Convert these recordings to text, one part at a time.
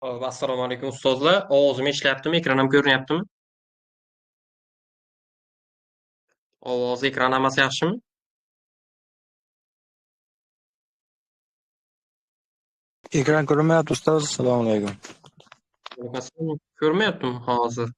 Hop, assalomu alaykum ustozlar. Ovozim eshityaptimi? Ekran ham ko'rinyaptimi? Ovoz, ekran hammasi yaxshimi? Ekran ko'rinmayapti ustoz. Assalomu alaykum. Alaykum. Ko'rmayaptimi hozir?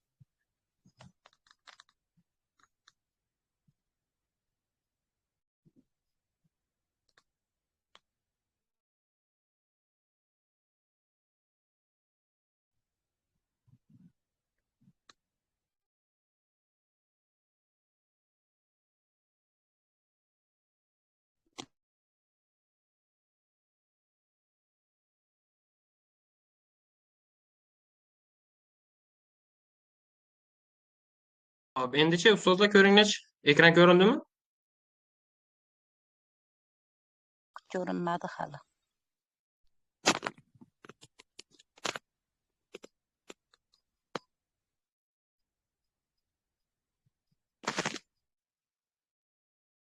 Hop, endichi ustozlar ko'ringlar. Ekran ko'rindimi? Ko'rinmadi hali.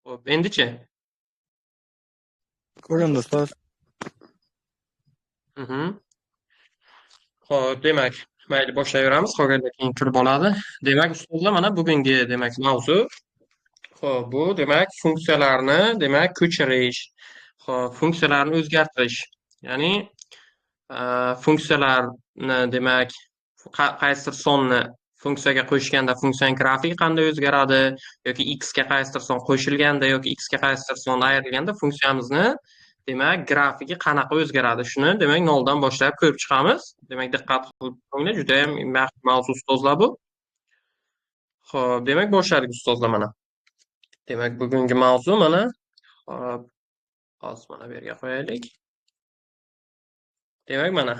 Hop, endichi? Ko'rindi ustoz. Hop, demak, mayli boshlayveramiz, qolganlar keyin kirib oladi. Demak, ustozlar, mana bugungi demak mavzu. Xo'p, bu demak funksiyalarni demak ko'chirish, xo'p, funksiyalarni o'zgartirish. Ya'ni funksiyalarni demak qaysidir sonni funksiyaga qo'shganda funksiyaning grafiki qanday o'zgaradi yoki x ga qaysidir son qo'shilganda yoki x ga qaysidir son ayrilganda funksiyamizni demak grafiki qanaqa o'zgaradi? Shuni demak noldan boshlab ko'rib chiqamiz. Demak diqqat qilib ko'ringlar, juda ham yaxshi mavzu ustozlar bu. Xo'p, demak boshladik ustozlar mana. Demak bugungi mavzu mana. Xo'p, hozir mana bu yerga qo'yaylik. Demak mana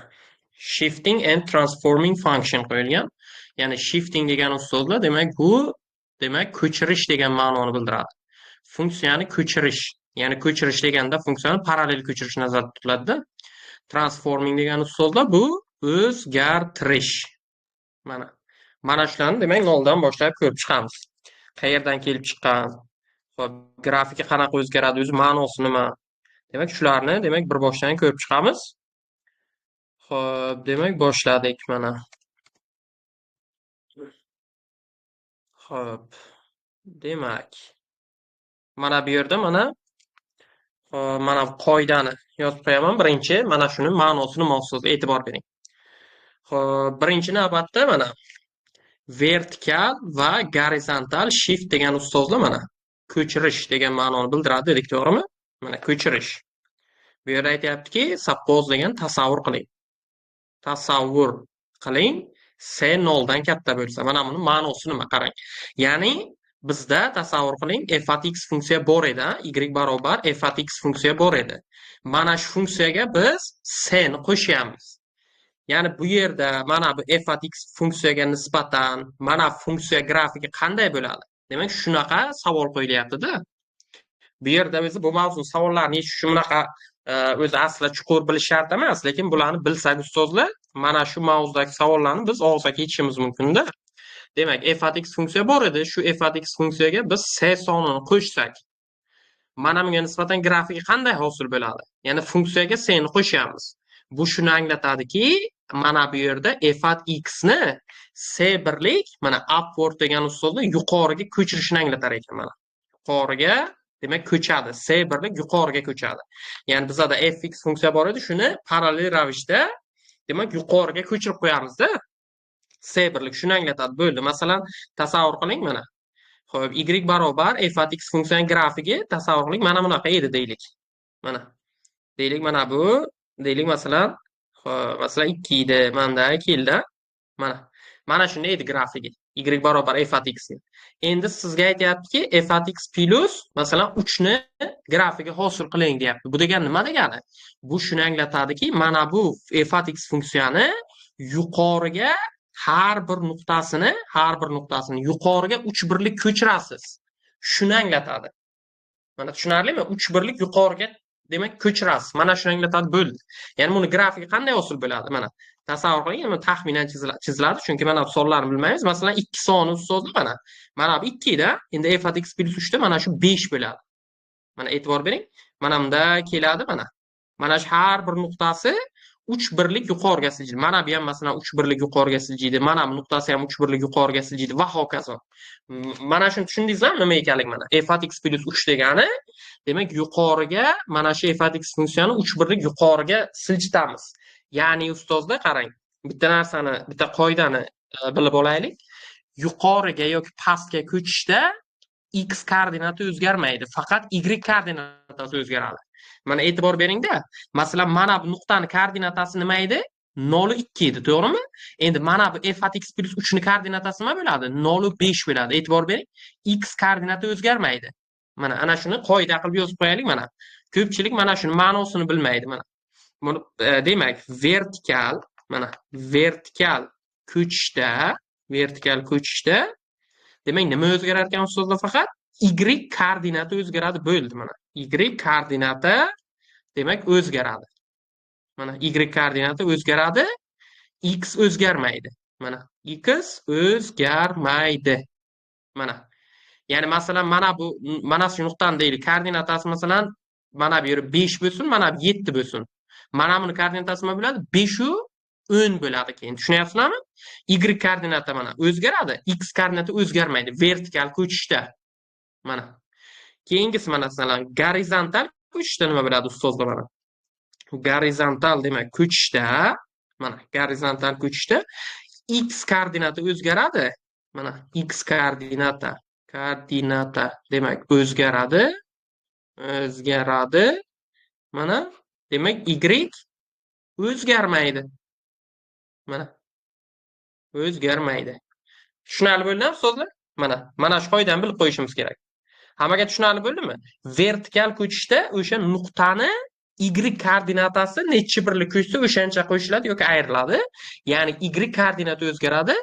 shifting and transforming function qo'yilgan. Ya'ni shifting degan ustozlar demak bu demak ko'chirish degan ma'noni bildiradi. Funksiyani ko'chirish. Ya'ni ko'chirish deganda funksiyani parallel ko'chirish nazarda tutiladi. Transforming degan ustozlar bu o'zgartirish. Mana mana shularni demak noldan boshlab ko'rib chiqamiz. Qayerdan kelib chiqqan? Xo'p, grafiki qanaqa o'zgaradi, o'zi ma'nosi nima? Demak, shularni demak bir boshdan ko'rib chiqamiz. Xo'p, demak boshladik mana. Xo'p, demak mana bu yerda mana mana bu qoidani yozib qo'yaman. Birinchi mana shuni ma'nosi nima ustoz, e'tibor bering. Xo'p, birinchi navbatda mana vertikal va gorizontal shift degan ustozlar mana ko'chirish degan ma'noni bildiradi dedik, to'g'rimi? Mana ko'chirish. Bu yerda aytyaptiki, suppose degan tasavvur qiling. Tasavvur qiling, s noldan katta bo'lsa. Mana buni ma'nosi nima, qarang. Ya'ni bizda tasavvur qiling, f at x funksiya bor edi, y barobar f at x funksiya bor edi. Mana shu funksiyaga biz s ni qo'shyapmiz. Ya'ni bu yerda mana bu f at x funksiyaga nisbatan mana funksiya grafiki qanday bo'ladi? Demak, shunaqa savol qo'yilyapti-da. Bu yerda biz bu mavzu savollarni yechish bunaqa o'zi asli chuqur bilish shart emas, lekin bularni bilsak ustozlar, mana shu mavzudagi savollarni biz og'zaki yechishimiz mumkin-da. Demak, f at x funksiya bor edi. Shu f at x funksiyaga biz s sonini qo'shsak, mana bunga nisbatan grafiki qanday hosil bo'ladi? Ya'ni funksiyaga s ni qo'shyapmiz. Bu shuni anglatadiki, mana bu yerda f at x ni s birlik, mana upward degan usulda yuqoriga ko'chirishni anglatar ekan mana. Yuqoriga demak ko'chadi. S birlik yuqoriga ko'chadi. Ya'ni bizada fx funksiya bor edi, shuni parallel ravishda demak yuqoriga ko'chirib qo'yamizda. S birlik shuni anglatadi. Bo'ldi. Masalan, tasavvur qiling mana. Xo'p, y barobar f at x funksiyaning grafigi tasavvur qiling, mana bunaqa edi deylik. Mana. Deylik mana bu, deylik masalan, xo'p, masalan 2 edi, manda keldi. Mana. Mana shunday edi grafigi. Y barobar f at x ni. Endi sizga aytyaptiki, f at x plus masalan 3 ni grafigi hosil qiling deyapti. Bu degani nima degani? Bu shuni anglatadiki, mana bu f at x funksiyani yuqoriga har bir nuqtasini yuqoriga 3 birlik ko'chirasiz. Shuni anglatadi. Mana tushunarlimi? 3 birlik yuqoriga demak ko'chirasiz. Mana shuni anglatadi, bo'ldi. Ya'ni buni grafiki qanday hosil bo'ladi? Mana tasavvur qiling, mana taxminan chiziladi, chunki mana bu sonlarni bilmaymiz. Masalan, 2 soni ustozlar mana. Mana bu 2 da, endi f at x plus 3 da mana shu 5 bo'ladi. Mana e'tibor bering. Mana bunda keladi mana. Mana shu har bir nuqtasi 3 birlik yuqoriga siljiydi. Mana bu ham masalan 3 birlik yuqoriga siljiydi. Mana bu nuqtasi ham 3 birlik yuqoriga siljiydi va hokazo. Mana shuni tushundingizmi nima ekanligini mana? F at x plus 3 degani, demak yuqoriga mana shu f at x funksiyani 3 birlik yuqoriga siljitamiz. Ya'ni ustozlar qarang, bitta narsani, bitta qoidani bilib olaylik. Yuqoriga yoki pastga ko'chishda x koordinati o'zgarmaydi, faqat y koordinatasi o'zgaradi. Mana e'tibor beringda, masalan, mana bu nuqtani koordinatasi nima edi? 0,2 edi, to'g'rimi? Endi mana bu f at x plus 3 ni koordinatasi nima bo'ladi? 0,5 bo'ladi. E'tibor bering, x koordinati o'zgarmaydi. Mana ana shuni qoida qilib yozib qo'yaylik mana. Ko'pchilik mana shuni ma'nosini bilmaydi mana. Buni demak, vertikal, mana vertikal ko'chishda, demak nima o'zgarar ekan ustozlar faqat y koordinati o'zgaradi bo'ldi mana. Y koordinati demak o'zgaradi. Mana y koordinati o'zgaradi, x o'zgarmaydi. Mana x o'zgarmaydi. Mana. Ya'ni masalan mana bu mana shu nuqtani deylik, koordinatasi masalan mana bu yer 5 bo'lsin, mana bu 7 bo'lsin. Mana buni koordinatasi nima bo'ladi? 5 u 10 bo'ladi keyin. Tushunyapsizlarmi? Y koordinati mana o'zgaradi, x koordinati o'zgarmaydi vertikal ko'chishda. Mana. Keyingisi mana masalan gorizontal ko'chishda nima bo'ladi ustozlar mana? Gorizontal demak ko'chishda, mana gorizontal ko'chishda x koordinati o'zgaradi. Mana x koordinata demak o'zgaradi. Mana demak y o'zgarmaydi. Mana o'zgarmaydi. Tushunarli bo'ldimi ustozlar? Mana shu qoidani bilib qo'yishimiz kerak. Hammaga tushunarli bo'ldimi? Vertikal ko'chishda o'sha nuqtani y koordinatasi necha birlik ko'chsa o'shancha qo'shiladi yoki ayriladi. Ya'ni y koordinati o'zgaradi.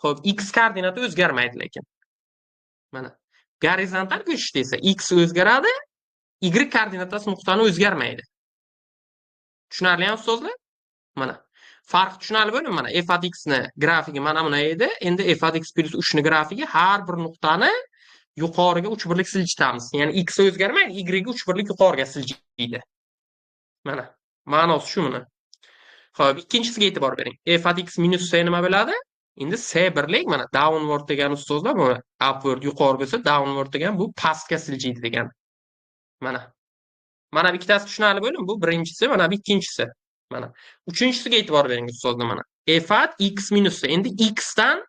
Xo'p, x koordinati o'zgarmaydi lekin. Mana gorizontal ko'chishda esa x o'zgaradi, y koordinatasi nuqtani o'zgarmaydi. Tushunarlimi ustozlar? Mana farq tushunarli bo'ldimi? Mana f at x ni grafigi mana bunday edi. Endi f at x plus 3 ni grafigi har bir nuqtani yuqoriga 3 birlik siljitamiz. Ya'ni x o'zgarmaydi, y ga 3 birlik yuqoriga siljiydi. Mana ma'nosi shu buni. Xo'p, ikkinchisiga e'tibor bering. F at x minus c nima bo'ladi? Endi c birlik mana downward degan ustozlar, bu upward yuqori bo'lsa, downward degan bu pastga siljiydi degan. Mana. Mana ikkitasi tushunarli bo'ldimi? Bu birinchisi, mana bu ikkinchisi. Mana. Uchinchisiga e'tibor bering ustozlar mana. F at x minus c. Endi x dan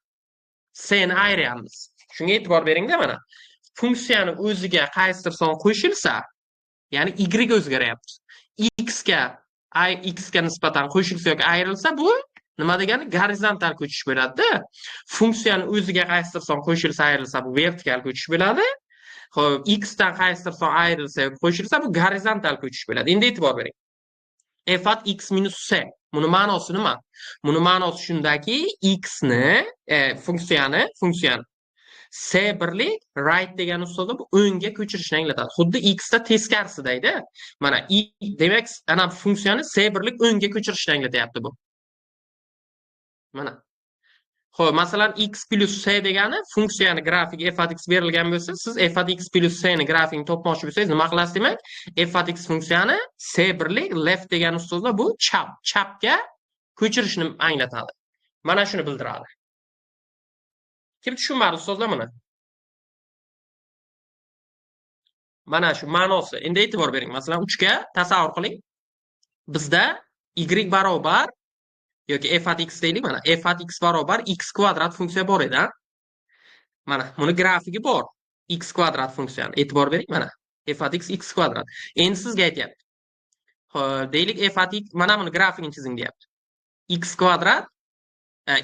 c ni ayiramiz. Shunga e'tibor beringda mana. Funksiyani o'ziga qaysidir son qo'shilsa, ya'ni y o'zgaryapti. X ga x ga nisbatan qo'shilsa yoki ayrilsa, bu nima degani? Gorizontal ko'chish bo'ladi-da. Funksiyani o'ziga qaysidir son qo'shilsa, ayrilsa, bu vertikal ko'chish bo'ladi. Xo'p, x dan qaysidir son ayrilsa yoki qo'shilsa, bu gorizontal ko'chish bo'ladi. Endi e'tibor bering. F at x minus c. Buni ma'nosi nima? Buni ma'nosi shundaki, x ni funksiyani c birlik right degan ustozda bu o'ngga ko'chirishni anglatadi. Xuddi x da teskarisida-da. Mana demak, ana funksiyani c birlik o'ngga ko'chirishni anglatyapti bu. Mana. Xo'p, masalan x plus c degani funksiyani grafigi f at x berilgan bo'lsa, siz f at x plus c ni grafigini topmoqchi bo'lsangiz, nima qilasiz demak? F at x funksiyani c birlik left degan ustozda bu chapga ko'chirishni anglatadi. Mana shuni bildiradi. Kim tushunmadi ustozlar buni? Mana shu ma'nosi. Endi e'tibor bering. Masalan, 3 ga tasavvur qiling. Bizda y barobar yoki f at x deylik, mana f at x barobar x kvadrat funksiya bor edi. Mana buni grafigi bor. X kvadrat funksiyani. E'tibor bering, mana f at x x kvadrat. Endi sizga aytyapti. Xo'p, deylik f at x, mana buni grafigini chizing deyapti. X kvadrat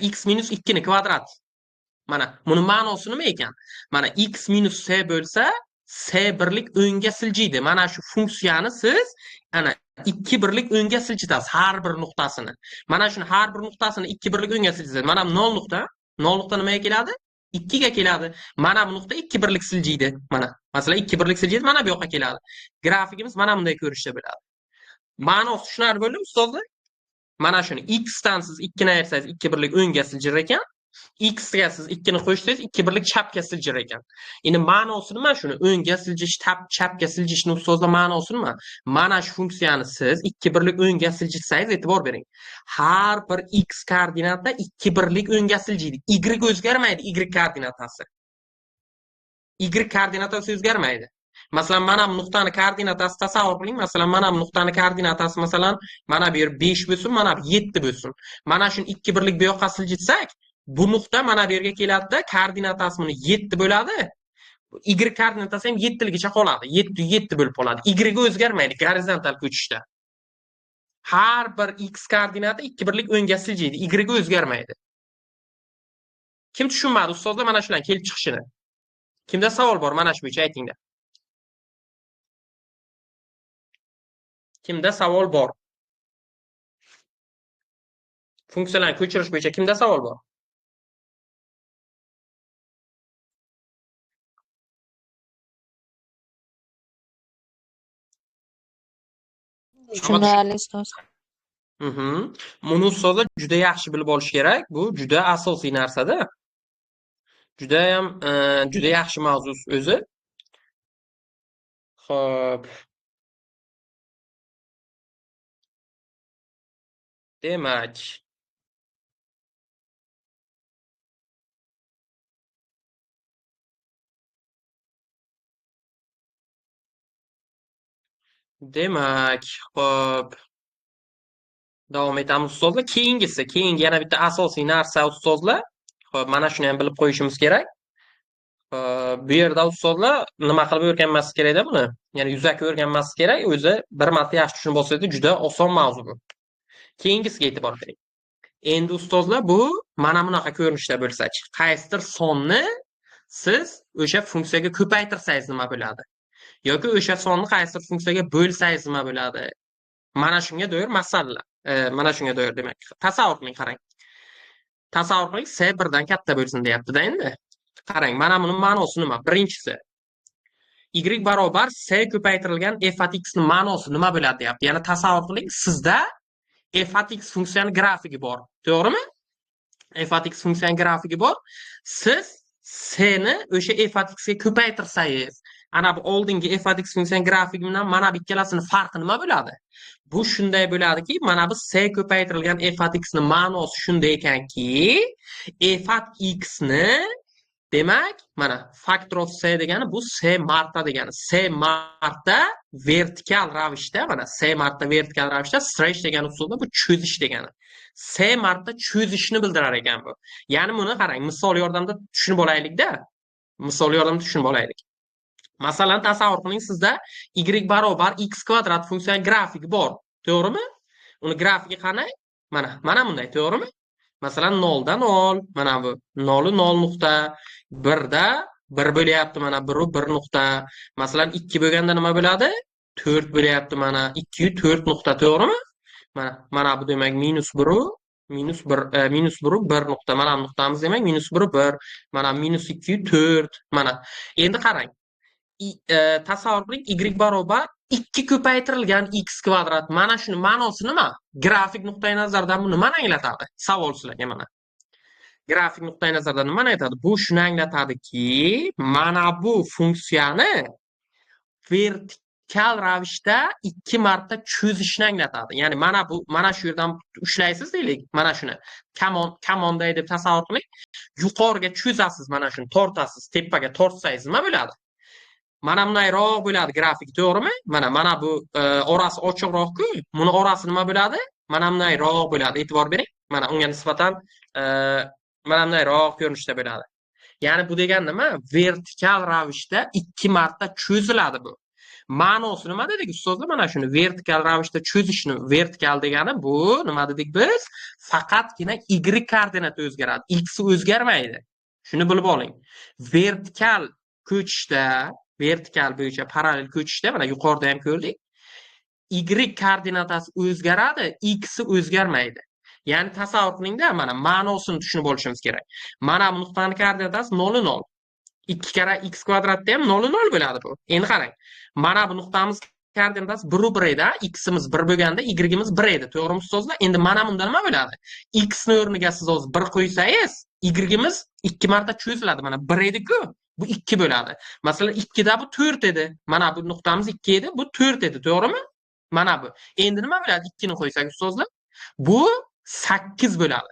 x minus 2 ni kvadrat. Mana buni ma'nosi nima ekan? Mana x minus c bo'lsa, c birlik o'ngga siljiydi. Mana shu funksiyani siz ana 2 birlik o'ngga siljitasiz har bir nuqtasini. Mana shuni har bir nuqtasini 2 birlik o'ngga siljitasiz. Mana 0 nuqta, 0 nuqta nimaga keladi? 2 ga keladi. Mana bu nuqta 2 birlik siljiydi. Mana masalan 2 birlik siljiydi, mana bu yoqqa keladi. Grafikimiz mana bunday ko'rinishda bo'ladi. Ma'nosi tushunarli bo'ldimi ustozlar? Mana shuni x dan siz 2 ni ayirsangiz 2 birlik o'ngga siljir ekan. X ga siz 2 ni qo'shsangiz 2 birlik chapga siljir ekan. Endi ma'nosi nima shuni? O'ngga siljish, chapga siljishni ustozlar ma'nosi nima? Mana shu funksiyani siz 2 birlik o'ngga siljitsangiz, e'tibor bering. Har bir x koordinata 2 birlik o'ngga siljiydi. Y o'zgarmaydi, y koordinatasi. Y koordinatasi o'zgarmaydi. Masalan, mana bu nuqtani koordinatasi tasavvur qiling. Masalan, mana bu nuqtani koordinatasi masalan, mana bu yer 5 bo'lsin, mana bu 7 bo'lsin. Mana shuni 2 birlik bu yoqqa siljitsak, bu nuqta mana bu yerga keladida, koordinatasi buni 7 bo'ladi. Y koordinatasi ham 7 ligicha qoladi. 7 7 bo'lib qoladi. Y o'zgarmaydi gorizontal ko'chishda. Har bir x koordinata 2 birlik o'ngga siljiydi, y o'zgarmaydi. Kim tushunmadi ustozlar mana shularning kelib chiqishini? Kimda savol bor mana shu bo'yicha aytinglar. Kimda savol bor? Funksiyalarni ko'chirish bo'yicha kimda savol bor? Tushunarli ustoz. Buni ustozlar juda yaxshi bilib olish kerak. Bu juda asosiy narsada. Juda ham juda yaxshi mavzu o'zi. Xo'p. Demak, xo'p. Davom etamiz ustozlar. Keyingisi, keyingi yana bitta asosiy narsa ustozlar. Xo'p, mana shuni ham bilib qo'yishimiz kerak. Bu yerda ustozlar nima qilib o'rganmaslik kerakda buni? Ya'ni yuzaki o'rganmaslik kerak, o'zi bir marta yaxshi tushunib olsangiz juda oson mavzu bu. Keyingisiga e'tibor bering. Endi ustozlar bu mana bunaqa ko'rinishda bo'lsa-chi, qaysidir sonni siz o'sha funksiyaga ko'paytirsangiz nima bo'ladi? Yoki o'sha sonni qaysidir funksiyaga bo'lsangiz nima bo'ladi? Mana shunga doir masalalar. Mana shunga doir demak. Tasavvur qiling, qarang. Tasavvur qiling, s 1 dan katta bo'lsin deyapti-da endi. Qarang, mana buning ma'nosi nima? Birinchisi, y barobar s ko'paytirilgan f at x ning ma'nosi nima bo'ladi deyapti. Ya'ni tasavvur qiling, sizda f at x funksiyani grafigi bor. To'g'rimi? F at x funksiyani grafigi bor. Siz s ni o'sha f at x ga ko'paytirsangiz, ana bu oldingi f at x funksiyani grafigi bilan mana bu ikkalasini farqi nima bo'ladi? Bu shunday bo'ladiki, mana bu s ko'paytirilgan f at x ning ma'nosi shunday ekanki, f at x ni demak, mana factor of s degani bu s marta degani. S marta vertikal ravishda, mana s marta vertikal ravishda stretch degan usulda bu cho'zish degani. S marta cho'zishni bildirar ekan bu. Ya'ni buni qarang, misol yordamida tushunib olaylik-da. Misol yordamida tushunib olaylik. Masalan, tasavvur qiling, sizda y barobar x kvadrat funksiyani grafigi bor, to'g'rimi? Uni grafigi qanday? Mana, mana bunday, to'g'rimi? Masalan, 0 da 0, mana bu 0 0 nuqta, 1 da 1 bo'lyapti, mana 1 1 nuqta. Masalan, 2 bo'lganda nima bo'ladi? 4 bo'lyapti, mana 2 4 nuqta, to'g'rimi? Mana, mana bu demak minus 1 minus 1 minus 1 1 nuqta. Mana bu nuqtamiz demak minus 1 1, mana minus 2 4, mana. Endi qarang. Tasavvur qiling, y barobar 2 ko'paytirilgan x kvadrat. Mana shuni ma'nosi nima? Grafik nuqtai nazardan bu nimani anglatadi? Savol sizlarga mana. Grafik nuqtai nazardan nimani anglatadi? Bu shuni anglatadiki, mana bu funksiyani vertikal ravishda 2 marta cho'zishni anglatadi. Ya'ni mana bu, mana shu yerdan ushlaysiz deylik, mana shuni kamon, kamonday deb tasavvur qiling. Yuqoriga cho'zasiz, mana shuni tortasiz, tepaga tortsangiz nima bo'ladi? Mana bundayroq bo'ladi grafik, to'g'rimi? Mana, mana bu orasi ochiqroq-ku. Buni orasi nima bo'ladi? Mana bundayroq bo'ladi. E'tibor bering. Mana unga nisbatan mana bundayroq ko'rinishda bo'ladi. Ya'ni bu degani nima? Vertikal ravishda 2 marta cho'ziladi bu. Ma'nosi nima dedik ustozlar? Mana shuni vertikal ravishda cho'zishni, vertikal degani bu nima dedik biz? Faqatgina y koordinati o'zgaradi, x o'zgarmaydi. Shuni bilib oling. Vertikal ko'chishda, vertikal bo'yicha parallel ko'chishda, mana yuqorida ham ko'rdik. Y koordinatasi o'zgaradi, x o'zgarmaydi. Ya'ni tasavvur qilingda, mana ma'nosini tushunib olishimiz kerak. Mana bu nuqtaning koordinatasi 0 0. 2 karra x kvadratda ham 0 0 bo'ladi bu. Endi qarang. Mana bu nuqtamiz koordinatasi 1 1 edi, x-imiz 1 bo'lganda y-imiz 1 edi. To'g'rimi ustozlar? Endi mana bunda nima bo'ladi? X ni o'rniga siz hozir 1 qo'ysangiz, Y'imiz 2 marta cho'ziladi. Mana 1 edi-ku, bu 2 bo'ladi. Masalan, 2 da bu 4 edi. Mana bu nuqtamiz 2 edi, bu 4 edi, to'g'rimi? Mana bu. Endi nima bo'ladi 2 ni qo'ysak ustozlar? Bu 8 bo'ladi.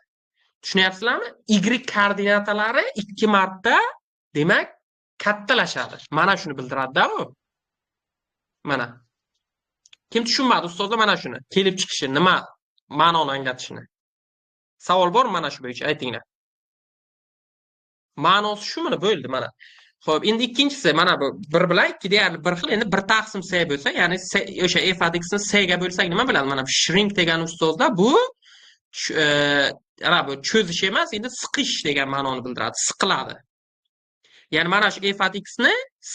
Tushunyapsizlarmi? Y koordinatalari 2 marta, demak, kattalashadi. Mana shuni bildiradi-da bu. Mana. Kim tushunmadi ustozlar mana shuni? Kelib chiqishi nima ma'noni anglatishini? Savol bormi mana shu bo'yicha aytinglar. Ma'nosi shumini bo'ldi mana. Xo'p, endi ikkinchisi mana bu 1 bilan 2 deyarli bir xil. Endi 1 taqsim c bo'lsa, ya'ni o'sha f od x ni c ga bo'lsak nima bo'ladi? Mana bu shrink degan ustozlar bu ana bu cho'zish emas, endi siqish degan ma'noni bildiradi, siqiladi. Ya'ni mana shu f od x ni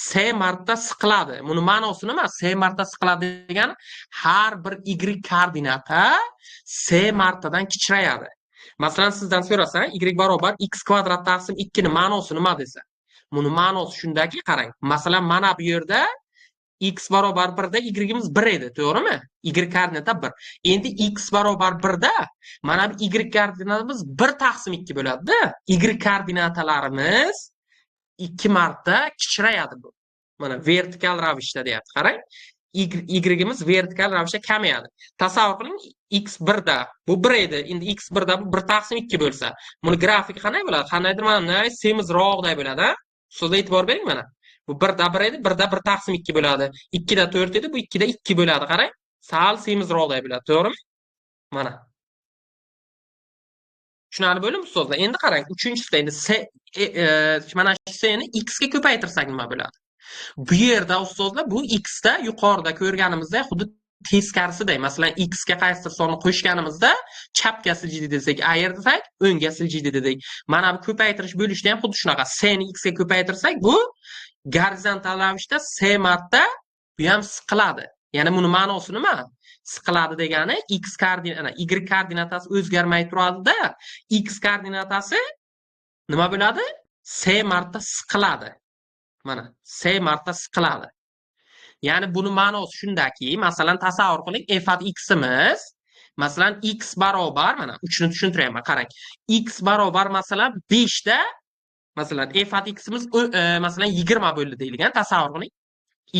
c marta siqiladi. Buni ma'nosi nima? C marta siqiladi degani har bir y koordinata c martadan kichrayadi. Masalan, sizdan so'rasa y barobar x kvadrat taqsim 2 ni ma'nosi nima desa, buni ma'nosi shundaki, qarang. Masalan, mana bu yerda x barobar 1 da y'imiz 1 edi, to'g'rimi? Y koordinata 1. Endi x barobar 1 da mana bu y koordinatamiz 1 taqsim 2 bo'ladi-da. Y koordinatalarimiz 2 marta kichrayadi bu. Mana vertikal ravishda deyapti, qarang. Y'imiz vertikal ravishda kamayadi. Tasavvur qiling, x 1 da bu 1 edi. Endi x 1 da bu 1 taqsim 2 bo'lsa, buni grafiki qanday bo'ladi? Qandaydir mana bunday semizroqday bo'ladi, ha? So'zga e'tibor bering mana. Bu 1 da 1 edi, 1 da 1 taqsim 2 bo'ladi. 2 da 4 edi, bu 2 da 2 bo'ladi, qarang. Sal semizroqday bo'ladi, to'g'rimi? Mana. Tushunarli bo'ldimi ustozlar? Endi qarang, uchinchisida endi c mana shu c ni x ga ko'paytirsak nima bo'ladi? Bu yerda ustozlar bu x da yuqorida ko'rganimizdek xuddi teskarisiday. Masalan, x ga qaysidir sonni qo'shganimizda chapga siljidi desak, ayirsak, o'ngga siljidi dedik. Mana bu ko'paytirish bo'lishda ham xuddi shunaqa. C ni x ga ko'paytirsak, bu gorizontal ravishda c marta bu ham siqiladi. Ya'ni buni ma'nosi nima? Siqiladi degani x koordinata, y koordinatasi o'zgarmay turadi-da, x koordinatasi nima bo'ladi? C marta siqiladi. Mana c marta siqiladi. Ya'ni buni ma'nosi shundaki, masalan, tasavvur qiling, f od x'imiz, masalan, x barobar, mana 3 ni tushuntiryapman, qarang. X barobar masalan 5 da, masalan, f od x'imiz masalan 20 bo'ldi deyilgan, tasavvur qiling.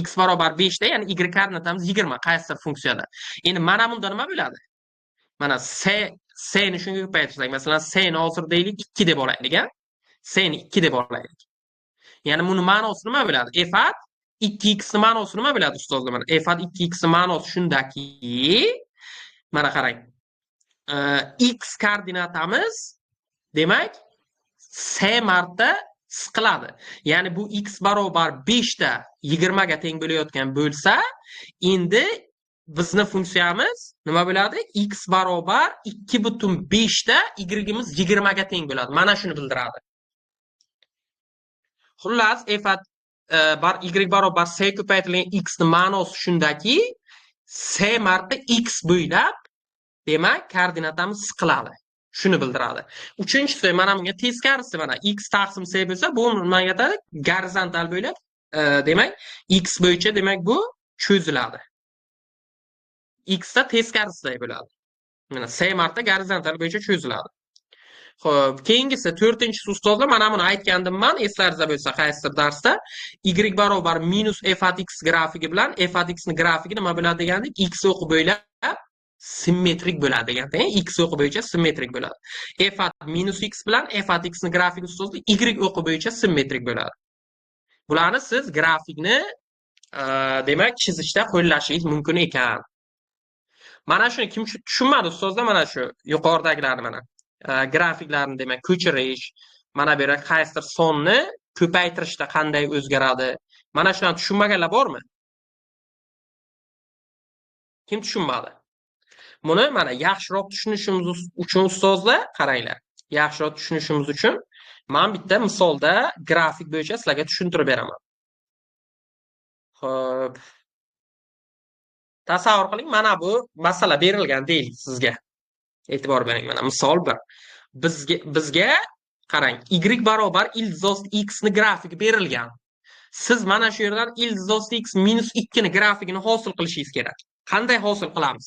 X barobar 5 da, ya'ni y koordinatamiz 20 qaysidir funksiyada. Endi mana bunda nima bo'ladi? Mana c ni shunga ko'paytirsak, masalan, c ni hozir deylik 2 deb olaylik, ha? C ni 2 deb olaylik. Ya'ni buni ma'nosi nima bo'ladi? F od 2x ni ma'nosi nima bo'ladi ustozlar? Mana f od 2x ni ma'nosi shundaki, mana qarang. X koordinatamiz demak c marta siqiladi. Ya'ni bu x barobar 5 da 20 ga teng bo'layotgan bo'lsa, endi bizni funksiyamiz nima bo'ladi? X barobar 2.5 da y'imiz 20 ga teng bo'ladi. Mana shuni bildiradi. Xullas, f od y barobar c ko'paytirilgan x ni ma'nosi shundaki, c marta x bo'ylab demak koordinatamiz siqiladi. Shuni bildiradi. Uchinchisi mana bunga teskarisi, mana x taqsim c bo'lsa, bu nimaga aytadi? Gorizontal bo'ylab, demak x bo'yicha demak bu cho'ziladi. X da teskarisiday bo'ladi. Mana c marta gorizontal bo'yicha cho'ziladi. Xo'p, keyingisi to'rtinchisi ustozlar, mana buni aytgandim man, eslaringizda bo'lsa qaysidir darsda, y barobar minus f od x grafigi bilan f od x ni grafigi nima bo'ladi degandik? X o'qi bo'ylab simmetrik bo'ladi degan. X o'qi bo'yicha simmetrik bo'ladi. F od minus x bilan f od x ni grafigi ustozlar y o'qi bo'yicha simmetrik bo'ladi. Bularni siz grafikni demak chizishda qo'llashingiz mumkin ekan. Mana shuni kim tushunmadi ustozlar, mana shu yuqoridagilarni mana grafiklarni demak ko'chirish, mana bu yerda qaysidir sonni ko'paytirishda qanday o'zgaradi. Mana shuni tushunmaganlar bormi? Kim tushunmadi? Buni mana yaxshiroq tushunishimiz uchun ustozlar qaranglar. Yaxshiroq tushunishimiz uchun men bitta misolda grafik bo'yicha sizlarga tushuntirib beraman. Xo'p. Tasavvur qiling, mana bu masala berilgan deylik sizga. E'tibor bering, mana misol 1. Bizga qarang, y barobar ildiz osti x ni grafiki berilgan. Siz mana shu yerdan ildiz osti x minus 2 ni grafikini hosil qilishingiz kerak. Qanday hosil qilamiz?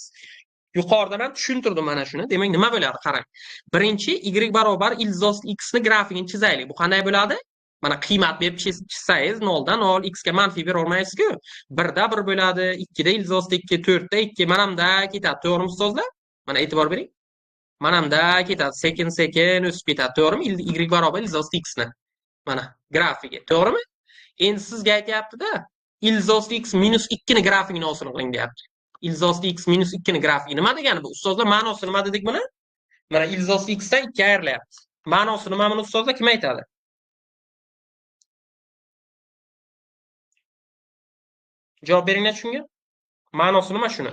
Yuqoridan ham tushuntirdim mana shuni. Demak, nima bo'ladi? Qarang. Birinchi y barobar ildiz osti x ni grafikini chizaylik. Bu qanday bo'ladi? Mana qiymat berib chizsangiz 0 dan 0 x ga manfiy bera olmaysiz-ku. 1 da 1 bo'ladi, 2 da ildiz osti 2, 4 da 2, mana bunda ketadi. To'g'rimi ustozlar? Mana e'tibor bering. Mana bunda ketadi, sekin-sekin o'sib ketadi. To'g'rimi? Y barobar ildiz osti x ni. Mana grafigi, to'g'rimi? Endi sizga aytyapti-da, ildiz osti x minus 2 ni grafikini hosil qiling deyapti. Ildiz osti x minus 2 ni grafigi nima degani bu? Ustozlar, ma'nosi nima dedik buni? Mana ildiz osti x dan 2 ayrilyapti. Ma'nosi nima buni ustozlar kim aytadi? Javob beringlar shunga. Ma'nosi nima shuni?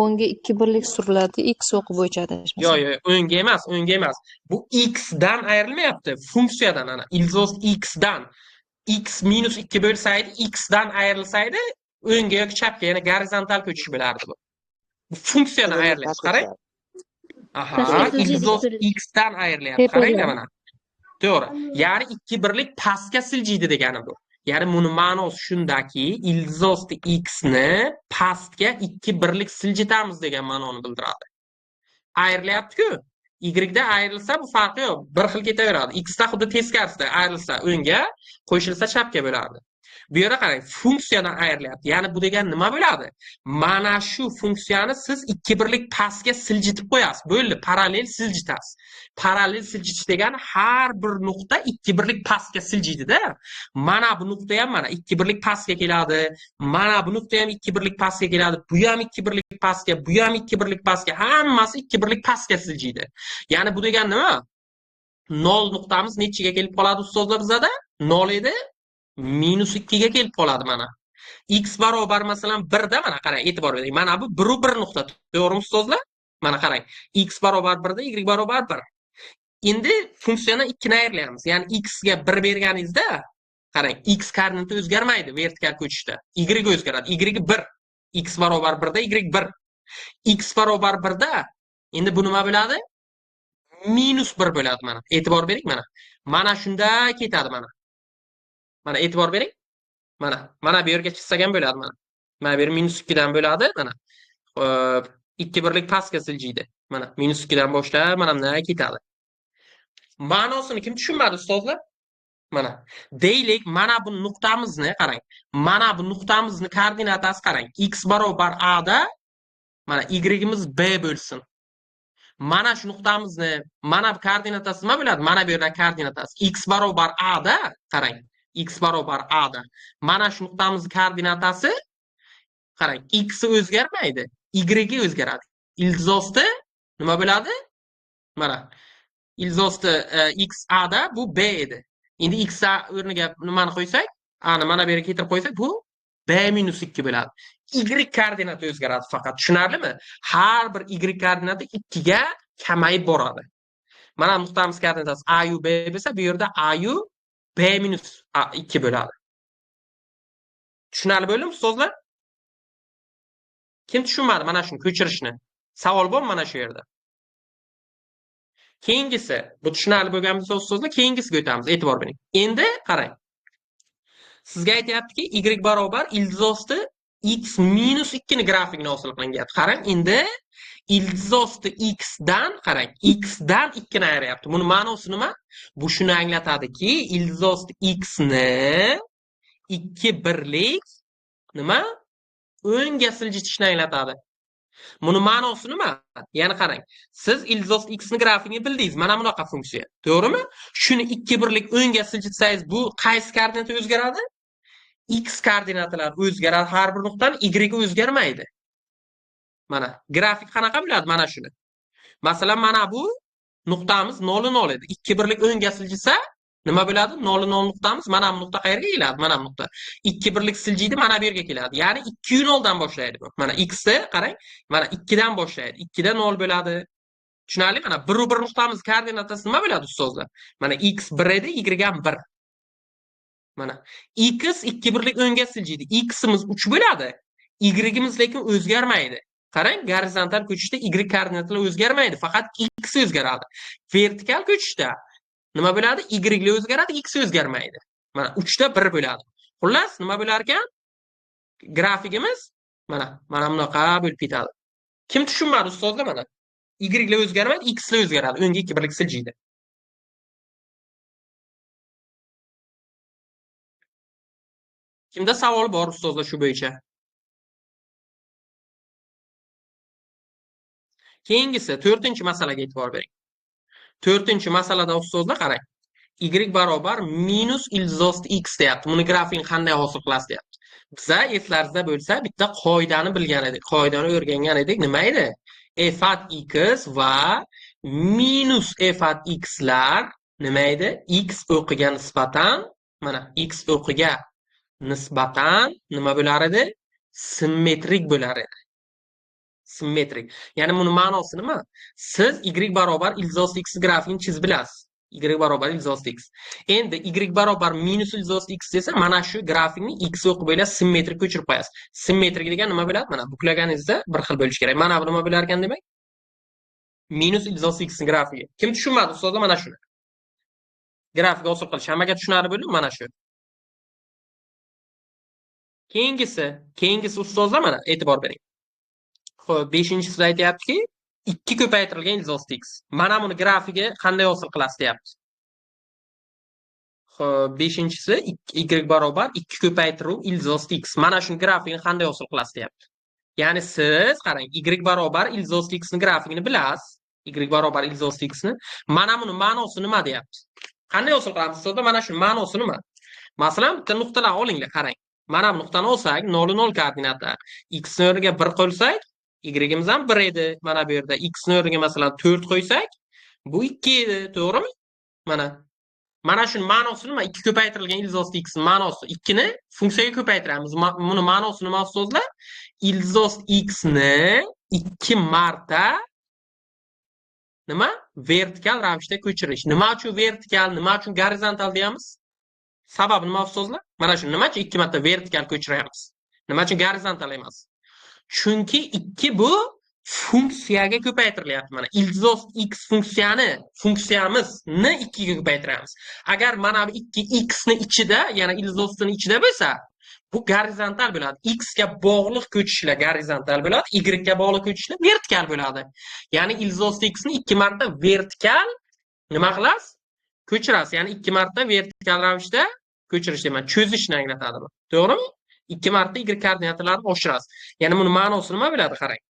O'ngga 2 birlik suriladi, x o'qi bo'yicha adashmasam. Yo'q, yo'q, o'ngga emas, o'ngga emas. Bu x dan ayrilmayapti, funksiyadan ana ildiz osti x dan x minus 2 bo'lsaydi, x dan ayrilsaydi, o'ngga yoki chapga, ya'ni gorizontal ko'chish bo'lardi bu. Bu funksiyadan ayrilyapti, qarang. Aha, ildiz osti x dan ayrilyapti. Qaranglar mana. To'g'ri. Ya'ni 2 birlik pastga siljiydi degani bu. Ya'ni buni ma'nosi shundaki, ildiz osti x ni pastga 2 birlik siljitamiz degan ma'noni bildiradi. Ayrilyapti-ku. Y da ayrilsa bu farqi yo'q, bir xil ketaveradi. X da xuddi teskarisida ayrilsa o'ngga, qo'shilsa chapga bo'lardi. Bu yerda qarang, funksiyadan ayrilyapti. Ya'ni bu degani nima bo'ladi? Mana shu funksiyani siz 2 birlik pastga siljitib qo'yasiz. Bo'ldi, parallel siljitasiz. Parallel siljitish degani har bir nuqta 2 birlik pastga siljiydi-da. Mana bu nuqta ham mana 2 birlik pastga keladi. Mana bu nuqta ham 2 birlik pastga keladi. Bu ham 2 birlik pastga, bu ham 2 birlik pastga, hammasi 2 birlik pastga siljiydi. Ya'ni bu degani nima? 0 nuqtamiz nechiga kelib qoladi ustozlar bizada? 0 edi. Minus 2 ga kelib qoladi mana. X barobar masalan 1 da mana qarang, e'tibor bering. Mana bu 1 u 1 nuqta. To'g'rimi ustozlar? Mana qarang. X barobar 1 da y barobar 1. Endi funksiyani 2 ni ayirlaymiz. Ya'ni x ga 1 berganingizda, qarang, x koordinati o'zgarmaydi vertikal ko'chishda. Y o'zgaradi. Y 1. X barobar 1 da y 1. X barobar 1 da endi bu nima bo'ladi? Minus 1 bo'ladi mana. E'tibor bering mana. Mana shunda ketadi mana. Mana e'tibor bering. Mana, mana bu yerga chizsak ham bo'ladi mana. Mana bu yer minus 2 dan bo'ladi mana. 2 birlik pastga siljiydi. Mana minus 2 dan boshlab mana bunday ketadi. Ma'nosini kim tushunmadi ustozlar? Mana deylik, mana bu nuqtamizni qarang. Mana bu nuqtamizni koordinatasi qarang. X barobar A da mana y-imiz B bo'lsin. Mana shu nuqtamizni, mana bu koordinatasi nima bo'ladi? Mana bu yerda koordinatasi x barobar A da qarang. X barobar A da. Mana shu nuqtamiz koordinatasi qarang, x o'zgarmaydi, y o'zgaradi. Ildiz osti nima bo'ladi? Mana ildiz osti x A da bu B edi. Endi x A o'rniga nimani qo'ysak, A ni mana bu yerga keltirib qo'ysak, bu B minus 2 bo'ladi. Y koordinati o'zgaradi faqat. Tushunarlimi? Har bir y koordinati 2 ga kamayib boradi. Mana nuqtamiz koordinatasi A u B bo'lsa, bu yerda A u B minus 2 bo'ladi. Tushunarli bo'ldimi ustozlar? Kim tushunmadi mana shuni ko'chirishni? Savol bormi mana shu yerda? Keyingisi, bu tushunarli bo'lgan bo'lsa ustozlar, keyingisiga o'tamiz. E'tibor bering. Endi qarang. Sizga aytyaptiki, y barobar ildiz osti x minus 2 ni grafikini hosil qiling deyapti. Qarang, endi ildiz osti x dan qarang, x dan 2 ni ayryapti. Buni ma'nosi nima? Bu shuni anglatadiki, ildiz osti x ni 2 birlik nima? O'ngga siljitishni anglatadi. Buni ma'nosi nima? Ya'ni qarang, siz ildiz osti x ni grafikini bildingiz, mana bunaqa funksiya. To'g'rimi? Shuni 2 birlik o'ngga siljitsangiz, bu qaysi koordinata o'zgaradi? X koordinatalar o'zgaradi, har bir nuqtani y o'zgarmaydi. Mana grafik qanaqa bo'ladi mana shuni. Masalan, mana bu nuqtamiz 0 0 edi. 2 birlik o'ngga siljitsa nima bo'ladi? 0 0 nuqtamiz mana bu nuqta qayerga keladi? Mana bu nuqta. 2 birlik siljiydi, mana bu yerga keladi. Ya'ni 2 0 dan boshlaydi bu. Mana x ni qarang, mana 2 dan boshlaydi. 2 da 0 bo'ladi. Tushunarli? Mana 1 1 nuqtamiz koordinatasi nima bo'ladi ustozlar? Mana x 1 edi, y ham 1. Mana x 2 birlik o'ngga siljiydi. X'imiz 3 bo'ladi. Y'imiz lekin o'zgarmaydi. Qarang, gorizontal ko'chishda y koordinatalar o'zgarmaydi, faqat x o'zgaradi. Vertikal ko'chishda nima bo'ladi? Y o'zgaradi, x o'zgarmaydi. Mana 3 da 1 bo'ladi. Xullas, nima bo'lar ekan? Grafikimiz Mana bunaqa bo'lib ketadi. Kim tushunmadi ustozlar mana? Y lar o'zgarmaydi, x lar o'zgaradi. O'ngga 2 birlik siljiydi. Kimda savol bor ustozlar shu bo'yicha? Keyingisi 4-masalaga e'tibor bering. 4-masalada ustozlar qarang. Y barobar minus ildiz x deyapti. Buni grafikni qanday hosil qilasiz deyapti. Biza eslaringizda bo'lsa bitta qoidani bilgan edik. Qoidani o'rgangan edik. Nima edi? F at x va minus f at x lar nima edi? X o'qiga nisbatan, mana x o'qiga nisbatan nima bo'lar edi? Simmetrik bo'lar edi. Simmetrik. Ya'ni buni ma'nosi nima? Siz y barobar ildiz x grafikini chizib bilasiz. Y barobar ildiz x. Endi y barobar minus ildiz x desa, mana shu grafikni x o'qi bo'ylab simmetrik ko'chirib qo'yasiz. Simmetrik degan nima bo'ladi? Mana buklaganingizda bir xil bo'lishi kerak. Mana bu nima bo'lar ekan demak? Minus ildiz x ning grafigi. Kim tushunmadi ustozlar mana shuni? Grafik hosil qilish hammaga tushunarli bo'ldimi mana shu? Keyingisi ustozlar mana e'tibor bering. Xo'p, 5-chisida aytayaptiki, 2 ko'paytirilgan ildiz x. Mana buni grafigi qanday hosil qilasiz deyapti. Xo'p, 5-chisi y barobar 2 ko'paytiruv ildiz x. Mana shuni grafikini qanday hosil qilasiz deyapti. Ya'ni siz qarang, y barobar ildiz x ni grafikini bilasiz. Y barobar ildiz x ni. Mana buni ma'nosi nima deyapti. Qanday hosil qilamiz ustozlar? Mana shuni ma'nosi nima? Masalan, bitta nuqtalar olinglar, qarang. Mana bu nuqtani olsak, 0,0 koordinata. X ni o'rniga 1 qo'ysak, y-imiz ham 1 edi. Mana bu yerda x ni o'rniga masalan 4 qo'ysak, bu 2 edi, to'g'rimi? Mana. Mana shuni ma'nosi nima? 2 ko'paytirilgan ildiz osti x ning ma'nosi 2 ni funksiyaga ko'paytiramiz. Buni ma'nosi nima ustozlar? Ildiz osti x ni 2 marta nima? Vertikal ravishda ko'chirish. Nima uchun vertikal, nima uchun gorizontal deyamiz? Sababi nima ustozlar? Mana shu nima uchun 2 marta vertikal ko'chiramiz? Nima uchun gorizontal emas? Chunki 2 bu funksiyaga ko'paytirilyapti. Mana ildiz osti x funksiyani, funksiyamizni 2 ga ko'paytiramiz. Agar mana bu 2 x ni ichida, ya'ni ildiz ostini ichida bo'lsa, bu gorizontal bo'ladi. X ga bog'liq ko'chishlar gorizontal bo'ladi, y ga bog'liq ko'chishlar vertikal bo'ladi. Ya'ni ildiz osti x ni 2 marta vertikal nima qilasiz? Ko'chirasiz. Ya'ni 2 marta vertikal ravishda ko'chirish demak, cho'zishni anglatadi bu. To'g'rimi? 2 marta y koordinatalarini oshirasiz. Ya'ni buni ma'nosi nima bo'ladi qarang.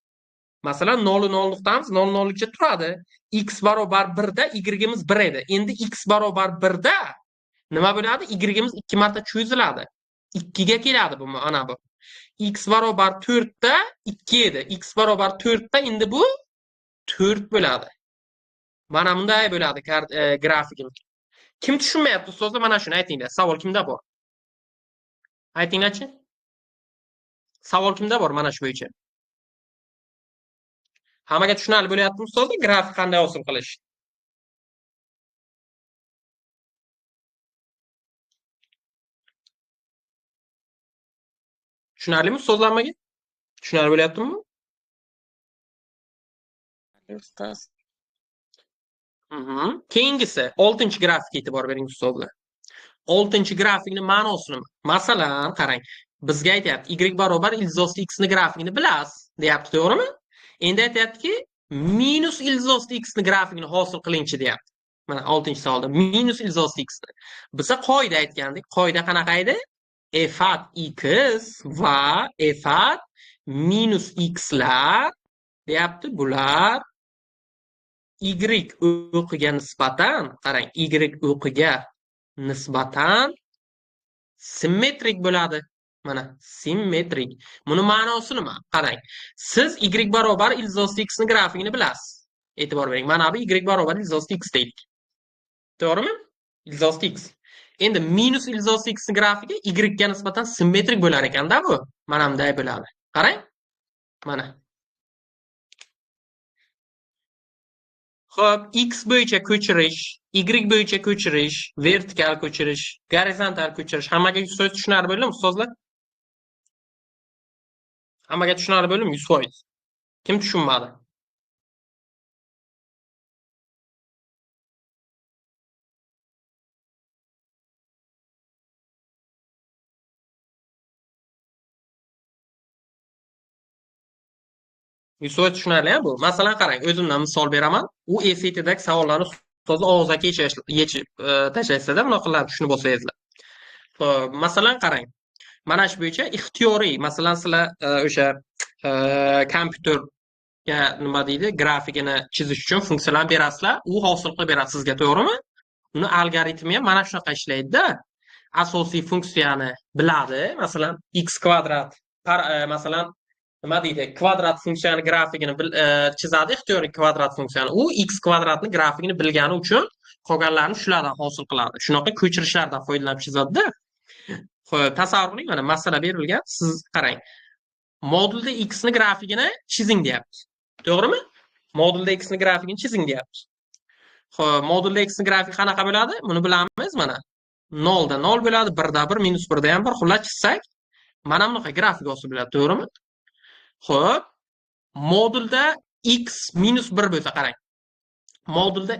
Masalan, 0,0 nuqtamiz 0,0 gacha turadi. X barobar 1 da y-imiz 1 edi. Endi x barobar 1 da nima bo'ladi? Y-imiz 2 marta cho'ziladi. 2 ga keladi bu mana bu. X barobar 4 da 2 edi. X barobar 4 da endi bu 4 bo'ladi. Mana bunday bo'ladi grafikimiz. Kim tushunmayapti ustozlar? Mana shuni aytinglar. Savol kimda bor? Aytinglarchi. Savol kimda bor mana shu bo'yicha? Hammaga tushunarli bo'lyaptimi ustozlar? Grafik qanday hosil qilish? Tushunarlimi ustozlar hammaga? Tushunarli bo'lyaptimi? Ustoz. Keyingisi 6-grafikka e'tibor bering ustozlar. 6-grafikning ma'nosi nima? Masalan, qarang, bizga aytayapti y barobar ildiz osti x ni grafikini bilasiz, deyapti, to'g'rimi? Endi aytayaptiki, minus ildiz osti x ni grafikini hosil qilingchi deyapti. Mana 6-savolda minus ildiz osti x ni. Biza qoida aytgandik. Qoida qanaqa edi? F at x va f at minus x lar deyapti. Bular y o'qiga nisbatan, qarang, y o'qiga nisbatan simmetrik bo'ladi. Mana simmetrik. Buni ma'nosi nima? Qarang. Siz y barobar ildiz osti x ni grafikini bilasiz. E'tibor bering. Mana bu y barobar ildiz osti x deylik. To'g'rimi? Ildiz osti x. Endi minus ildiz osti x ni grafiki y ga nisbatan simmetrik bo'lar ekanda bu. Mana bunday bo'ladi. Qarang. Mana. Xo'p, x bo'yicha ko'chirish, y bo'yicha ko'chirish, vertikal ko'chirish, gorizontal ko'chirish. Hammaga 100% tushunarli bo'ldimi ustozlar? Hammaga tushunarli bo'ldimi 100%? Kim tushunmadi? 100% tushunarli bu. Masalan, qarang, o'zimdan misol beraman. U SATdagi savollarni ustozlar og'zaki yechib tashlaysizda, bunaqalarni tushunib olsangizlar. Xo'p, masalan, qarang. Mana shu bo'yicha ixtiyoriy, masalan, sizlar o'sha kompyuterga, nima deydi, grafikini chizish uchun funksiyalarni berasizlar, u hosil qilib beradi sizga, to'g'rimi? Uni algoritmi ham mana shunaqa ishlaydi-da. Asosiy funksiyani biladi, masalan, x kvadrat, masalan, nima deydi, kvadrat funksiyani grafikini chizadi, ixtiyoriy kvadrat funksiyani. U x kvadratni grafikini bilgani uchun qolganlarni shulardan hosil qiladi. Shunaqa ko'chirishlardan foydalanib chizadi-da. Xo'p, tasavvur qiling, mana masala berilgan. Siz qarang. Modulda x ni grafikini chizing deyapti. To'g'rimi? Modulda x ni grafikini chizing deyapti. Xo'p, modulda x ni grafiki qanaqa bo'ladi? Buni bilamiz mana. 0 da 0 bo'ladi, 1 da 1, -1 da ham 1. Xullas, chizsak, mana bunaqa grafik hosil bo'ladi, to'g'rimi? Xo'p, modulda x -1 bo'lsa, qarang. Modulda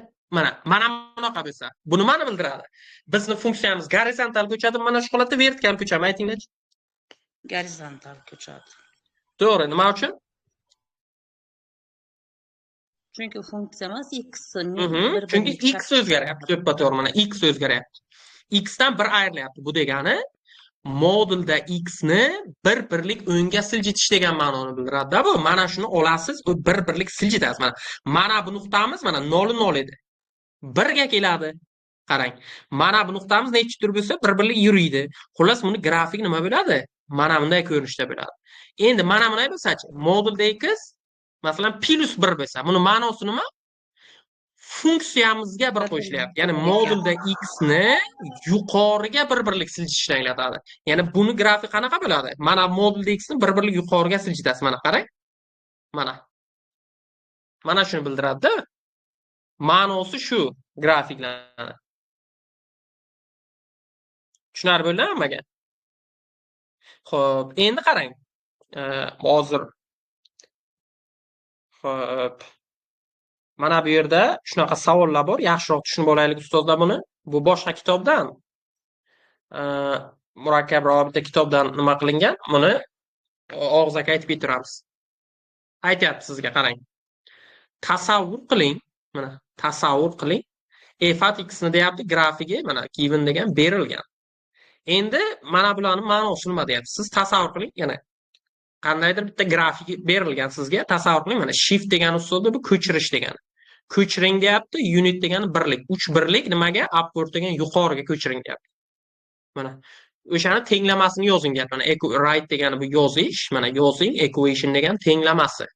mana bunaqa bo'lsa, bu nimani bildiradi? Bizni funksiyamiz gorizontal ko'chadimi, mana shu holatda vertikal ko'chadimi, aytinglarchi? Gorizontal ko'chadi. To'g'ri, nima uchun? Chunki funksiya emas, x bir Chunki birlik x o'zgaryapti, to'ppa-to'g'ri, mana x o'zgaryapti. X dan 1 ayrilyapti. Bu degani modulda x ni bir birlik o'ngga siljitish degan ma'noni bildiradi-da bu. Mana shuni olasiz, u bir birlik siljitasiz. Mana bu nuqtamiz mana 0 0 edi. 1 ga keladi. Qarang. Mana bu nuqtamiz nechidir bo'lsa, bir birlik yuriydi. Xullas, buni grafik nima bo'ladi? Mana bunday ko'rinishda bo'ladi. Endi mana bunday bo'lsa-chi, modulda x masalan +1 bo'lsa, buni ma'nosi nima? Funksiyamizga bir qo'shilyapti. Ya'ni modulda x ni yuqoriga bir birlik siljitishni anglatadi. Ya'ni buni grafik qanaqa bo'ladi? Mana modulda x ni bir birlik yuqoriga siljitasiz. Mana qarang. Mana. Mana shuni bildiradi-da. Ma'nosi shu grafiklarni. Tushunarli bo'ldimi hammaga? Xo'p, endi qarang. Hozir xo'p. Mana bu yerda shunaqa savollar bor. Yaxshiroq tushunib olaylik, ustozlar, buni. Bu boshqa kitobdan, murakkabroq bitta kitobdan nima qilingan. Buni og'zaki aytib ketiramiz. Aytyapti sizga, qarang. Tasavvur qiling. Mana tasavvur qiling. F at x ni deyapti, grafigi mana given degan, berilgan. Endi mana bularning ma'nosi nima deyapti? Siz tasavvur qiling, yana qandaydir bitta grafik berilgan sizga. Tasavvur qiling, mana shift degan usulda bu ko'chirish degani. Ko'chiring deyapti, unit degani birlik. 3 birlik nimaga? Upward degan yuqoriga ko'chiring deyapti. Mana o'shani tenglamasini yozing deyapti. Mana write degani bu yozish, mana yozing, equation degan tenglamasi.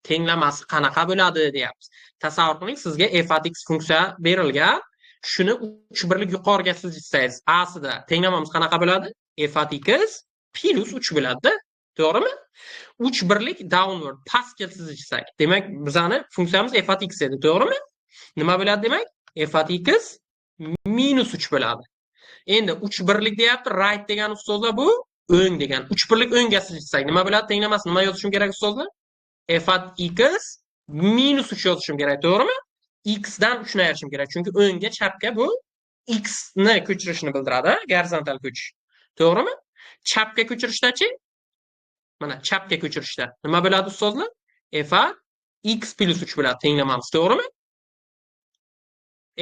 Tenglamasi qanaqa bo'ladi deyapmiz. Tasavvur qiling, sizga f at x funksiya berilgan. Shuni 3 birlik yuqoriga siljitsangiz, A-sida tenglamamiz qanaqa bo'ladi? F at x plus 3 bo'ladi-da. To'g'rimi? 3 birlik downward, pastga siljitsak, demak, bizani funksiyamiz f at x edi, to'g'rimi? Nima bo'ladi demak? F at x minus 3 bo'ladi. Endi 3 birlik deyapti, right degan, ustozlar, bu o'ng degan. 3 birlik o'ngga siljitsak, nima bo'ladi tenglamasi? Nima yozishim kerak, ustozlar? F at x minus 3 yozishim kerak, to'g'rimi? X dan 3 ni ayirishim kerak, chunki o'ngga, chapga bu x ni ko'chirishni bildiradi, gorizontal ko'chish. To'g'rimi? Chapga ko'chirishdachi? Mana chapga ko'chirishda nima bo'ladi, ustozlar? F at x plus 3 bo'ladi tenglamamiz, to'g'rimi?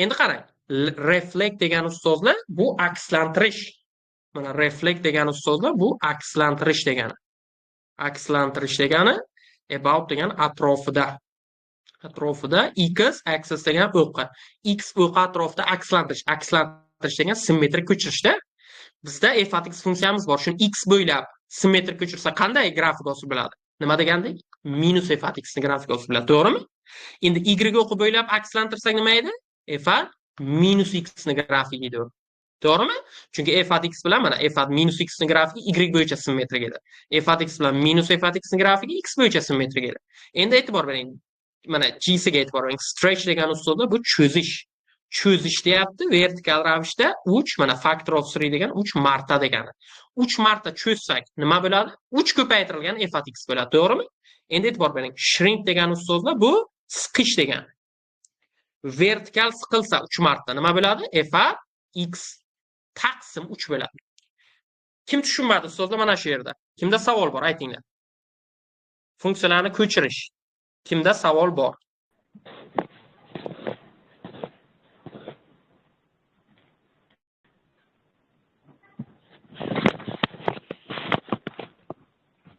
Endi qarang. Reflect degan, ustozlar, bu akslantirish. Mana reflect degan, ustozlar, bu akslantirish degani. Akslantirish degani about degani atrofida. Atrofida x axis degan o'qi. X o'qi atrofida akslantirish. Akslantirish degan simmetrik ko'chirishda. Bizda f at x funksiyamiz bor. Shuni x bo'ylab simmetrik ko'chirsa qanday grafik hosil bo'ladi? Nima degandik? Minus f at x ni grafik hosil bo'ladi, to'g'rimi? Endi y o'qi bo'ylab akslantirsak nima edi? F at minus x ni grafigi edi. To'g'rimi? Chunki f at x bilan mana f at minus x ni grafigi y bo'yicha simmetrik edi. F at x bilan minus f at x ni grafigi x bo'yicha simmetrik edi. Endi e'tibor bering. Mana G siga e'tibor bering. Stretch degan usulda bu cho'zish. Cho'zish deyapti vertikal ravishda 3, mana factor of 3 degan 3 marta degani. 3 marta cho'zsak nima bo'ladi? 3 ko'paytirilgan f at x bo'ladi, to'g'rimi? Endi e'tibor bering. Shrink degan, ustozlar, bu siqish degani. Vertikal siqilsa 3 marta nima bo'ladi? F at x taqsim 3 bo'ladi. Kim tushunmadi, ustozlar, mana shu yerda? Kimda savol bor, aytinglar. Funksiyalarni ko'chirish. Kimda savol bor?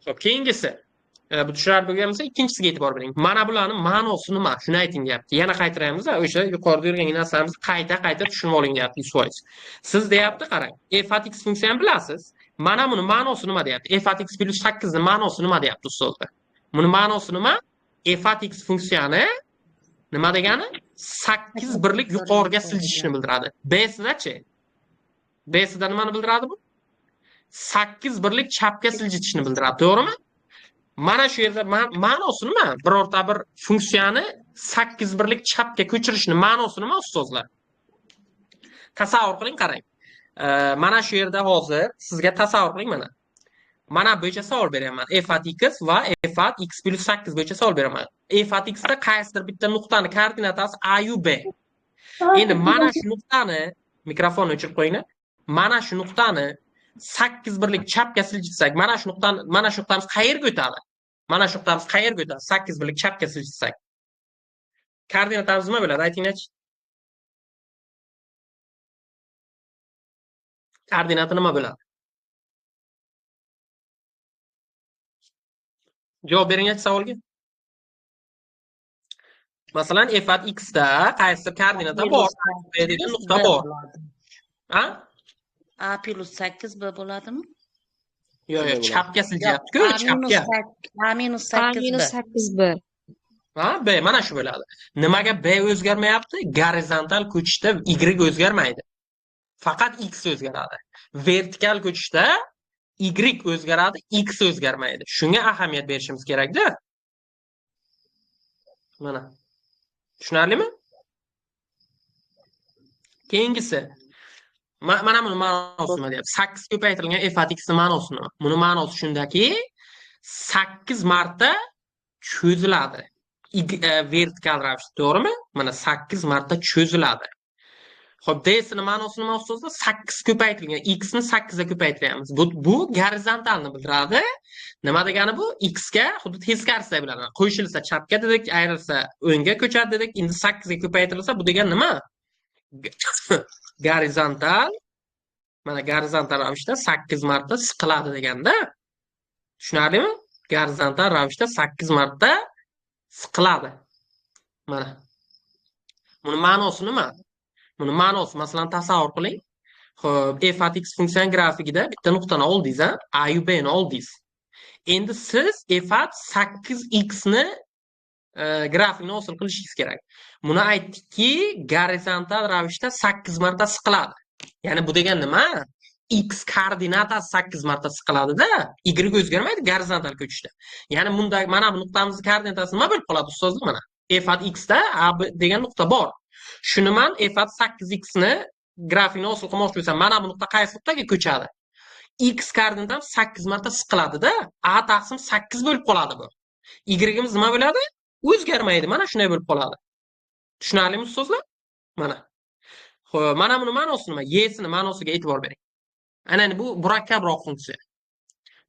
Xo'p, keyingisi. Bu tushunarli bo'lgan bo'lsa, ikkinchisiga e'tibor bering. Mana bularning ma'nosi nima? Shuni ayting deyapti. Yana qaytaramiz, o'sha yuqorida yurgan narsamizni qayta-qayta tushunib oling deyapti 100%. Siz deyapti, qarang, f at x funksiyani bilasiz. Mana buni ma'nosi nima deyapti? F at x plus 8 ning ma'nosi nima deyapti ustozlar? Buni ma'nosi nima? F at x funksiyani nima degani? 8 birlik yuqoriga siljishni bildiradi. B-sida-chi? B-sida nimani bildiradi bu? 8 birlik chapga siljitishni bildiradi, to'g'rimi? Mana shu yerda ma'nosi nima? Birorta bir funksiyani 8 birlik chapga ko'chirishni ma'nosi nima ustozlar? Tasavvur qiling, qarang. Mana shu yerda hozir sizga tasavvur qiling mana. Mana bo'yicha savol beraman. F at x va f at x plus 8 bo'yicha savol beraman. F at x da qaysidir bitta nuqtani koordinatasi a yu b. Endi mana shu nuqtani, mikrofonni o'chirib qo'yinglar. Mana shu nuqtani 8 birlik chapga siljitsak, mana shu nuqtani, mana shu nuqtamiz qayerga o'tadi? Mana shu nuqtamiz qayerga o'tadi? 8 birlik chapga siljitsak. Koordinatamiz nima bo'ladi? Aytinglarchi. Koordinati nima bo'ladi? Javob beringlarchi savolga. Masalan, f at x da qaysi koordinata bor? B degan nuqta bor. Ha? A plus 8 B bo'ladimi? Yo'q, yo'q, chapga siljyapti-ku, chapga. A minus 8 B. Ha, B mana shu bo'ladi. Nimaga B o'zgarmayapti? Gorizontal ko'chishda y o'zgarmaydi. Faqat x o'zgaradi. Vertikal ko'chishda y o'zgaradi, x o'zgarmaydi. Shunga ahamiyat berishimiz kerak-da. Mana. Tushunarlimi? Keyingisi. Mana buni ma'nosi nima deyapti? 8 ko'paytirilgan f at x ning ma'nosi nima? Buni ma'nosi shundaki, 8 marta cho'ziladi. Vertikal ravishda, to'g'rimi? Mana 8 marta cho'ziladi. Xo'p, d sini ma'nosi nima ustozlar? 8 ko'paytirilgan x ni 8 ga ko'paytiryapmiz. Bu gorizontalni bildiradi. Nima degani bu? X ga xuddi teskarisiday biladi. Qo'shilsa chapga dedik, ayrilsa o'ngga ko'chadi dedik. Endi 8 ga ko'paytirilsa bu degani nima? Gorizontal, mana gorizontal ravishda 8 marta siqiladi deganda. Tushunarlimi? Gorizontal ravishda 8 marta siqiladi. Mana. Buni ma'nosi nima? Buni ma'nosi, masalan, tasavvur qiling. Xo'p, f at x funksiyaning grafikida bitta nuqtani oldingiz, a yu b ni oldingiz. Endi siz f at 8x ni grafikni hosil qilishingiz kerak. Buni aytdikki, gorizontal ravishda 8 marta siqiladi. Ya'ni bu degani nima? X koordinatasi 8 marta siqiladida, y o'zgarmaydi gorizontal ko'chishda. Ya'ni bunda mana bu nuqtamizning koordinatasi nima bo'lib qoladi ustozlar mana? F at x da a b degan nuqta bor. Shuni men f at 8x ni grafikni hosil qilmoqchi bo'lsam, mana bu nuqta qaysi nuqtaga ko'chadi? X koordinatasi 8 marta siqiladida, a taqsim 8 bo'lib qoladi bu. Y-imiz nima bo'ladi? O'zgarmaydi, mana shunday bo'lib qoladi. Tushunarlimi ustozlar? Mana. Xo'p, mana buni ma'nosi nima? Y-sini ma'nosiga e'tibor bering. Ana endi bu murakkabroq funksiya.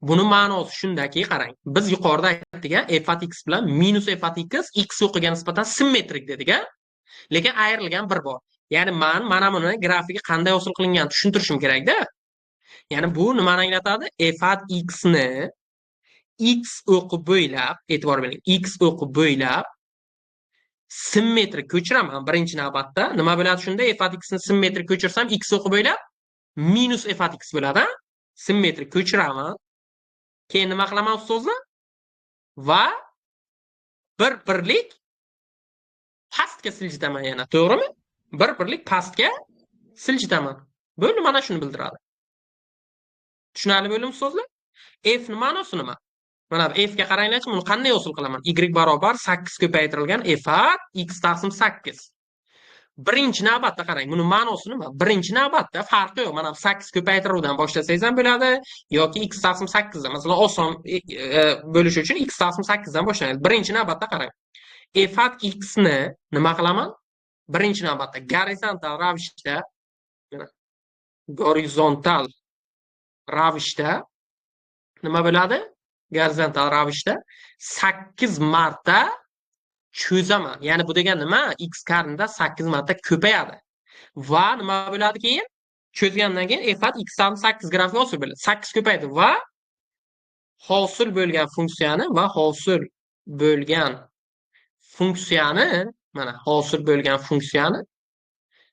Buni ma'nosi shundaki, qarang, biz yuqorida aytdik, f at x bilan minus f at x x o'qiga nisbatan simmetrik dedik, a? Lekin ayrilgan bir bor. Ya'ni men mana buni grafigi qanday hosil qilinganini tushuntirishim kerak-da. Ya'ni bu nimani anglatadi? F at x ni x o'qi bo'ylab, e'tibor bering, x o'qi bo'ylab simmetrik ko'chiraman birinchi navbatda. Nima bo'ladi shunda? F at x ni simmetrik ko'chirsam, x o'qi bo'ylab minus f at x bo'ladi. Simmetrik ko'chiraman. Keyin nima qilaman ustozlar? Va bir birlik pastga siljitaman yana, to'g'rimi? Bir birlik pastga siljitaman. Bo'ldi, mana shuni bildiradi. Tushunarli bo'ldimi ustozlar? F ni ma'nosi nima? Mana bu f ga qaranglarchi, buni qanday hosil qilaman? Y barobar 8 ko'paytirilgan f at x taqsim 8. Birinchi navbatda qarang, buni ma'nosi nima? Birinchi navbatda farqi yo'q. Mana bu 8 ko'paytiruvdan boshlasangiz ham bo'ladi yoki x taqsim 8 dan. Masalan, oson bo'lishi uchun x taqsim 8 dan boshlanadi. Birinchi navbatda qarang. F at x ni nima qilaman? Birinchi navbatda gorizontal ravishda, gorizontal ravishda nima bo'ladi? Gorizontal ravishda 8 marta cho'zaman. Ya'ni bu degani nima? X koordinata 8 marta ko'payadi. Va nima bo'ladi keyin? Cho'zgandan keyin f at x taqsim 8 grafik hosil bo'ladi. 8 ko'paydi va hosil bo'lgan funksiyani mana hosil bo'lgan funksiyani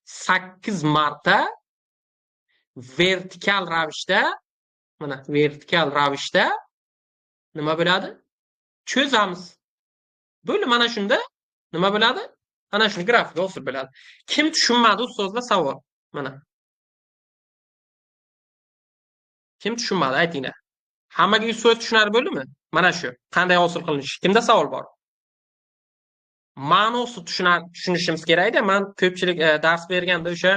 8 marta vertikal ravishda, mana vertikal ravishda nima bo'ladi? Cho'zamiz. Bo'ldi, mana shunda nima bo'ladi? Ana shuni grafik hosil bo'ladi. Kim tushunmadi ustozlar savol? Mana. Kim tushunmadi aytinglar. Hammaga 100% tushunarli bo'ldimi? Mana shu qanday hosil qilinishi. Kimda savol bor? Ma'nosi tushunishimiz kerakda. Men ko'pchilik dars berganda o'sha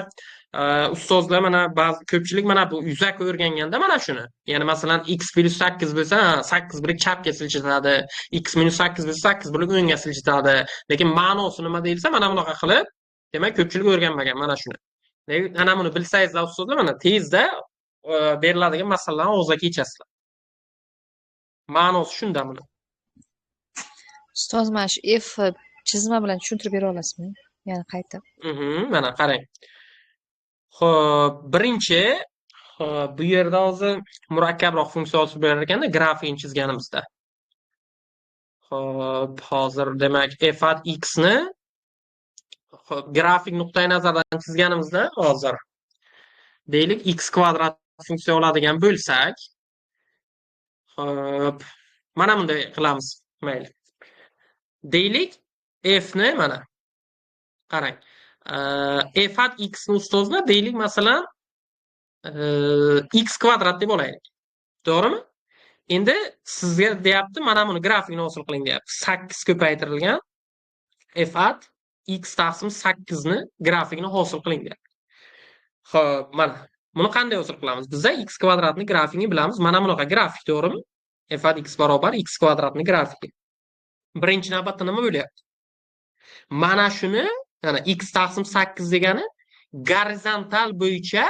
ustozlar mana ba'zi ko'pchilik mana bu yuzaki o'rganganda mana shuni. Ya'ni masalan x plus 8 bo'lsa, 8 birlik chapga siljitadi, x minus 8 bo'lsa 8 birlik o'ngga siljitadi. Lekin ma'nosi nima deyilsa, mana bunaqa qilib, demak ko'pchilik o'rganmagan mana shuni. Lekin ana buni bilsangizlar ustozlar, mana tezda beriladigan masalalarni og'zaki yechasizlar. Ma'nosi shunda buni. Ustoz, mana shu f chizma bilan tushuntirib bera olasizmi? Ya'ni qayta. Mana qarang. Xo'p, birinchi, xo'p, bu yerda hozir murakkabroq funksiya hosil bo'lar ekanda grafikni chizganimizda. Xo'p, hozir demak f at x ni xo'p, grafik nuqtai nazardan chizganimizda hozir deylik x kvadrat funksiya oladigan bo'lsak, xo'p, mana bunday qilamiz, mayli. Deylik f ni mana qarang. F at x ni ustozlar deylik masalan x kvadrat deb olaylik. To'g'rimi? Endi sizga deyapti, mana buni grafikni hosil qiling deyapti. 8 ko'paytirilgan f at x taqsim 8 ni grafikni hosil qiling deyapti. Xo'p, mana buni qanday hosil qilamiz? Bizda x kvadratni grafikini bilamiz. Mana bunaqa grafik, to'g'rimi? F at x barobar x kvadratni grafiki. Birinchi navbatda nima bo'lyapti? Mana shuni, mana x taqsim 8 degani gorizontal bo'yicha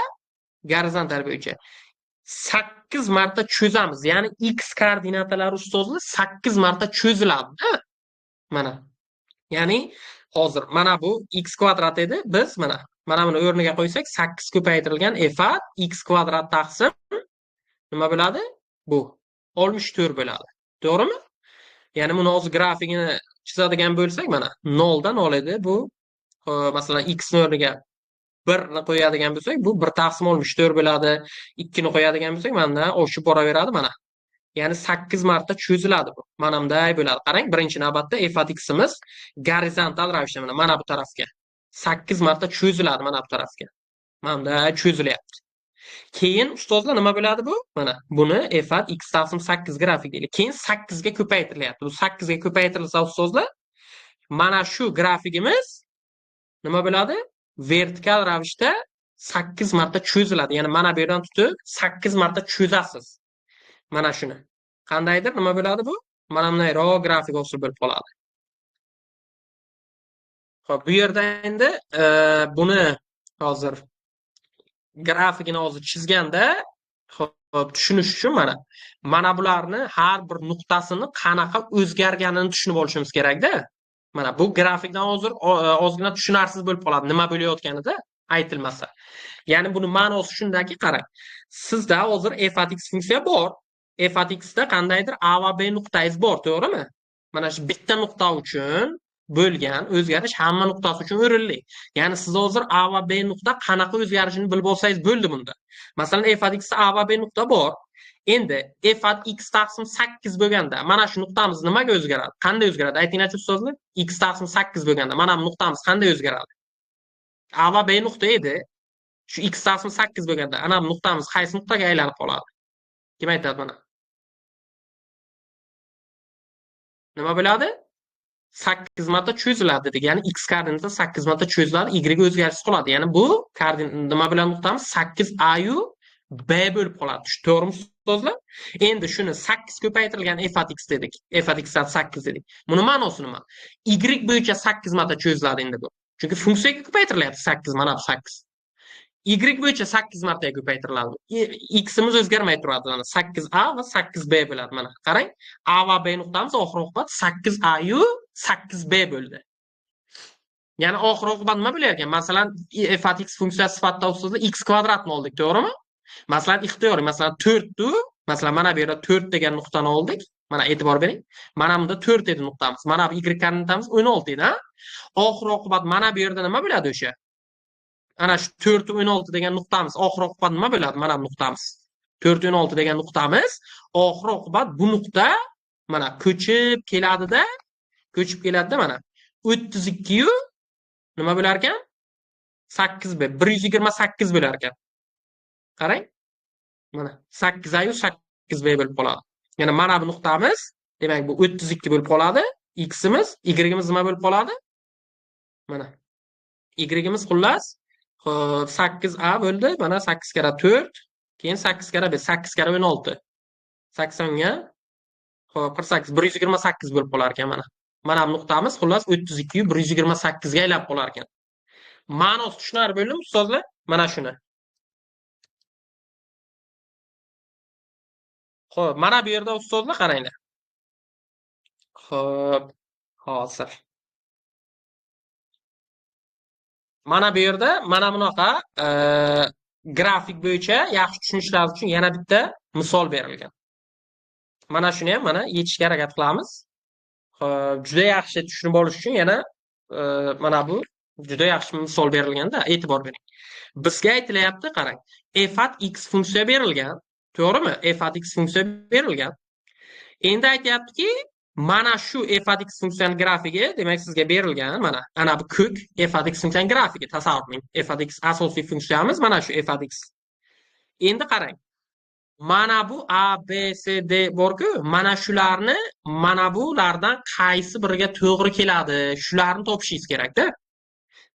8 marta cho'zamiz. Ya'ni x koordinatalari ustozlar 8 marta cho'ziladi. Mana. Ya'ni hozir mana bu x kvadrat edi. Biz mana buni o'rniga qo'ysak 8 ko'paytirilgan f at x kvadrat taqsim nima bo'ladi? Bu 64 bo'ladi. To'g'rimi? Ya'ni buni hozir grafikini chizadigan bo'lsak, mana 0 dan 0 edi bu. Masalan x ni o'rniga 1 ni qo'yadigan bo'lsak, bu 1 taqsim 64 bo'ladi. 2 ni qo'yadigan bo'lsak, mana oshib boraveradi mana. Ya'ni 8 marta cho'ziladi bu. Mana bunday bo'ladi. Qarang, birinchi navbatda f at ximiz gorizontal ravishda mana bu tarafga 8 marta cho'ziladi mana bu tarafga. Mana bunday cho'zilyapti. Keyin ustozlar nima bo'ladi bu? Mana buni f at x taqsim 8 grafik deylik. Keyin 8 ga ko'paytirilyapti. Bu 8 ga ko'paytirilsa ustozlar, mana shu grafikimiz nima bo'ladi? Vertikal ravishda 8 marta cho'ziladi. Ya'ni mana bu yerdan tutib 8 marta cho'zasiz. Mana shuni. Qandaydir nima bo'ladi bu? Mana bundayroq grafik hosil bo'lib qoladi. Xo'p, bu yerda endi buni hozir grafikini hozir chizganda, xo'p, tushunish uchun mana bularni har bir nuqtasini qanaqa o'zgarganini tushunib olishimiz kerakda. Mana bu grafikdan hozir ozgina tushunarsiz bo'lib qoladi, nima bo'layotganida aytilmasa. Ya'ni buni ma'nosi shundaki, qarang. Sizda hozir f at x funksiya bor. F at x da qandaydir a va b nuqtangiz bor, to'g'rimi? Mana shu bitta nuqta uchun bo'lgan o'zgarish hamma nuqtasi uchun o'rinli. Ya'ni siz hozir a va b nuqta qanaqa o'zgarishini bilib olsangiz bo'ldi bunda. Masalan, f at x da a va b nuqta bor. Endi f at x taqsim 8 bo'lganda mana shu nuqtamiz nimaga o'zgaradi? Qanday o'zgaradi? Aytinglarchi ustozlar. X taqsim 8 bo'lganda mana bu nuqtamiz qanday o'zgaradi? A va b nuqta edi. Shu x taqsim 8 bo'lganda ana bu nuqtamiz qaysi nuqtaga aylanib qoladi? Kim aytadi mana? Nima bo'ladi? 8 marta cho'ziladi dedik. Ya'ni x koordinata 8 marta cho'ziladi, y o'zgarishsiz qoladi. Ya'ni bu koordinat nima bilan nuqtamiz 8 a yu b bo'lib qoladi. Shu to'g'rimi ustozlar? Endi shuni 8 ko'paytirilgan f at x dedik. F at x dan 8 dedik. Buni ma'nosi nima? Y bo'yicha 8 marta cho'ziladi endi bu. Chunki funksiyaga ko'paytirilyapti 8, mana bu 8. Y bo'yicha 8 martaga ko'paytiriladi. Ximiz o'zgarmay turadi. Mana 8a va 8b bo'ladi. Mana qarang. A va b nuqtamiz oxir oqibat 8a yu 8b bo'ldi. Ya'ni oxir oqibat nima bo'lar ekan? Masalan, f at x funksiyasi sifatida ustozlar x kvadratni oldik, to'g'rimi? Masalan, ixtiyoriy, masalan 4 du, masalan mana bu yerda 4 degan nuqtani oldik. Mana e'tibor bering. Mana bunda 4 edi nuqtamiz. Mana bu y koordinatamiz 16 edi, ha? Oxir oqibat mana bu yerda nima bo'ladi o'sha? Ana shu 4 16 degan nuqtamiz oxir oqibat nima bo'ladi? Mana bu nuqtamiz. 4 16 degan nuqtamiz oxir oqibat bu nuqta mana ko'chib keladida, ko'chib keladida mana 32 yu nima bo'lar ekan? 8b 128 bo'lar ekan. Qarang. Mana 8a yu 8b bo'lib qoladi. Ya'ni mana bu nuqtamiz, demak bu 32 bo'lib qoladi. X'imiz, y'imiz nima bo'lib qoladi? Mana y'imiz xullas 8a bo'ldi. Mana 8 karra 4, keyin 8 karra 5, 8 karra 16. 80 ga xo'p 48 128 bo'lib qolar ekan mana. Mana bu nuqtamiz xullas 32 yu 128 ga aylanib qolar ekan. Ma'nosi tushunarli bo'ldimi ustozlar? Mana shuni. Xo'p, mana bu yerda ustozlar qaranglar. Xo'p, hozir. Mana bu yerda mana bunaqa grafik bo'yicha yaxshi tushunishlaringiz uchun yana bitta misol berilgan. Mana shuni ham mana yechishga harakat qilamiz. Xo'p, juda yaxshi tushunib olish uchun yana mana bu juda yaxshi misol berilganda e'tibor bering. Bizga aytilyapti, qarang. F at x funksiya berilgan. To'g'rimi? F at x funksiya berilgan. Endi aytyaptiki, mana shu f at x funksiyaning grafigi, demak sizga berilgan, mana ana bu ko'k f at x funksiyaning grafigi, tasavvur qiling. F at x asosiy funksiyamiz mana shu f at x. Endi qarang. Mana bu a, b, c, d bor-ku, mana shularni, mana bulardan qaysi biriga to'g'ri keladi, shularni topishingiz kerak-da.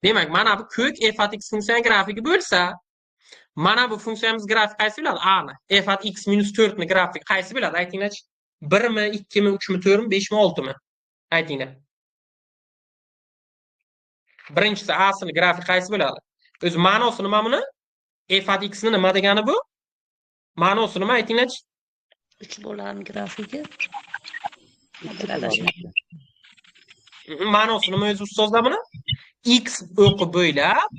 Demak, mana bu ko'k f at x funksiyaning grafigi bo'lsa, mana bu funksiyamiz grafik qaysi bo'ladi? A ni. F at x minus 4 ni grafik qaysi bo'ladi? Aytinglarchi. 1 mi, 2 mi, 3 mi, 4 mi, 5 mi, 6 mi? Aytinglar. Birinchisi A sini grafik qaysi bo'ladi? O'zi ma'nosi nima buni? F at x ni nima degani bu? Ma'nosi nima aytinglarchi? 3 bo'larmi grafigi? Ma'nosi nima o'zi ustozlar buni? X o'qi bo'ylab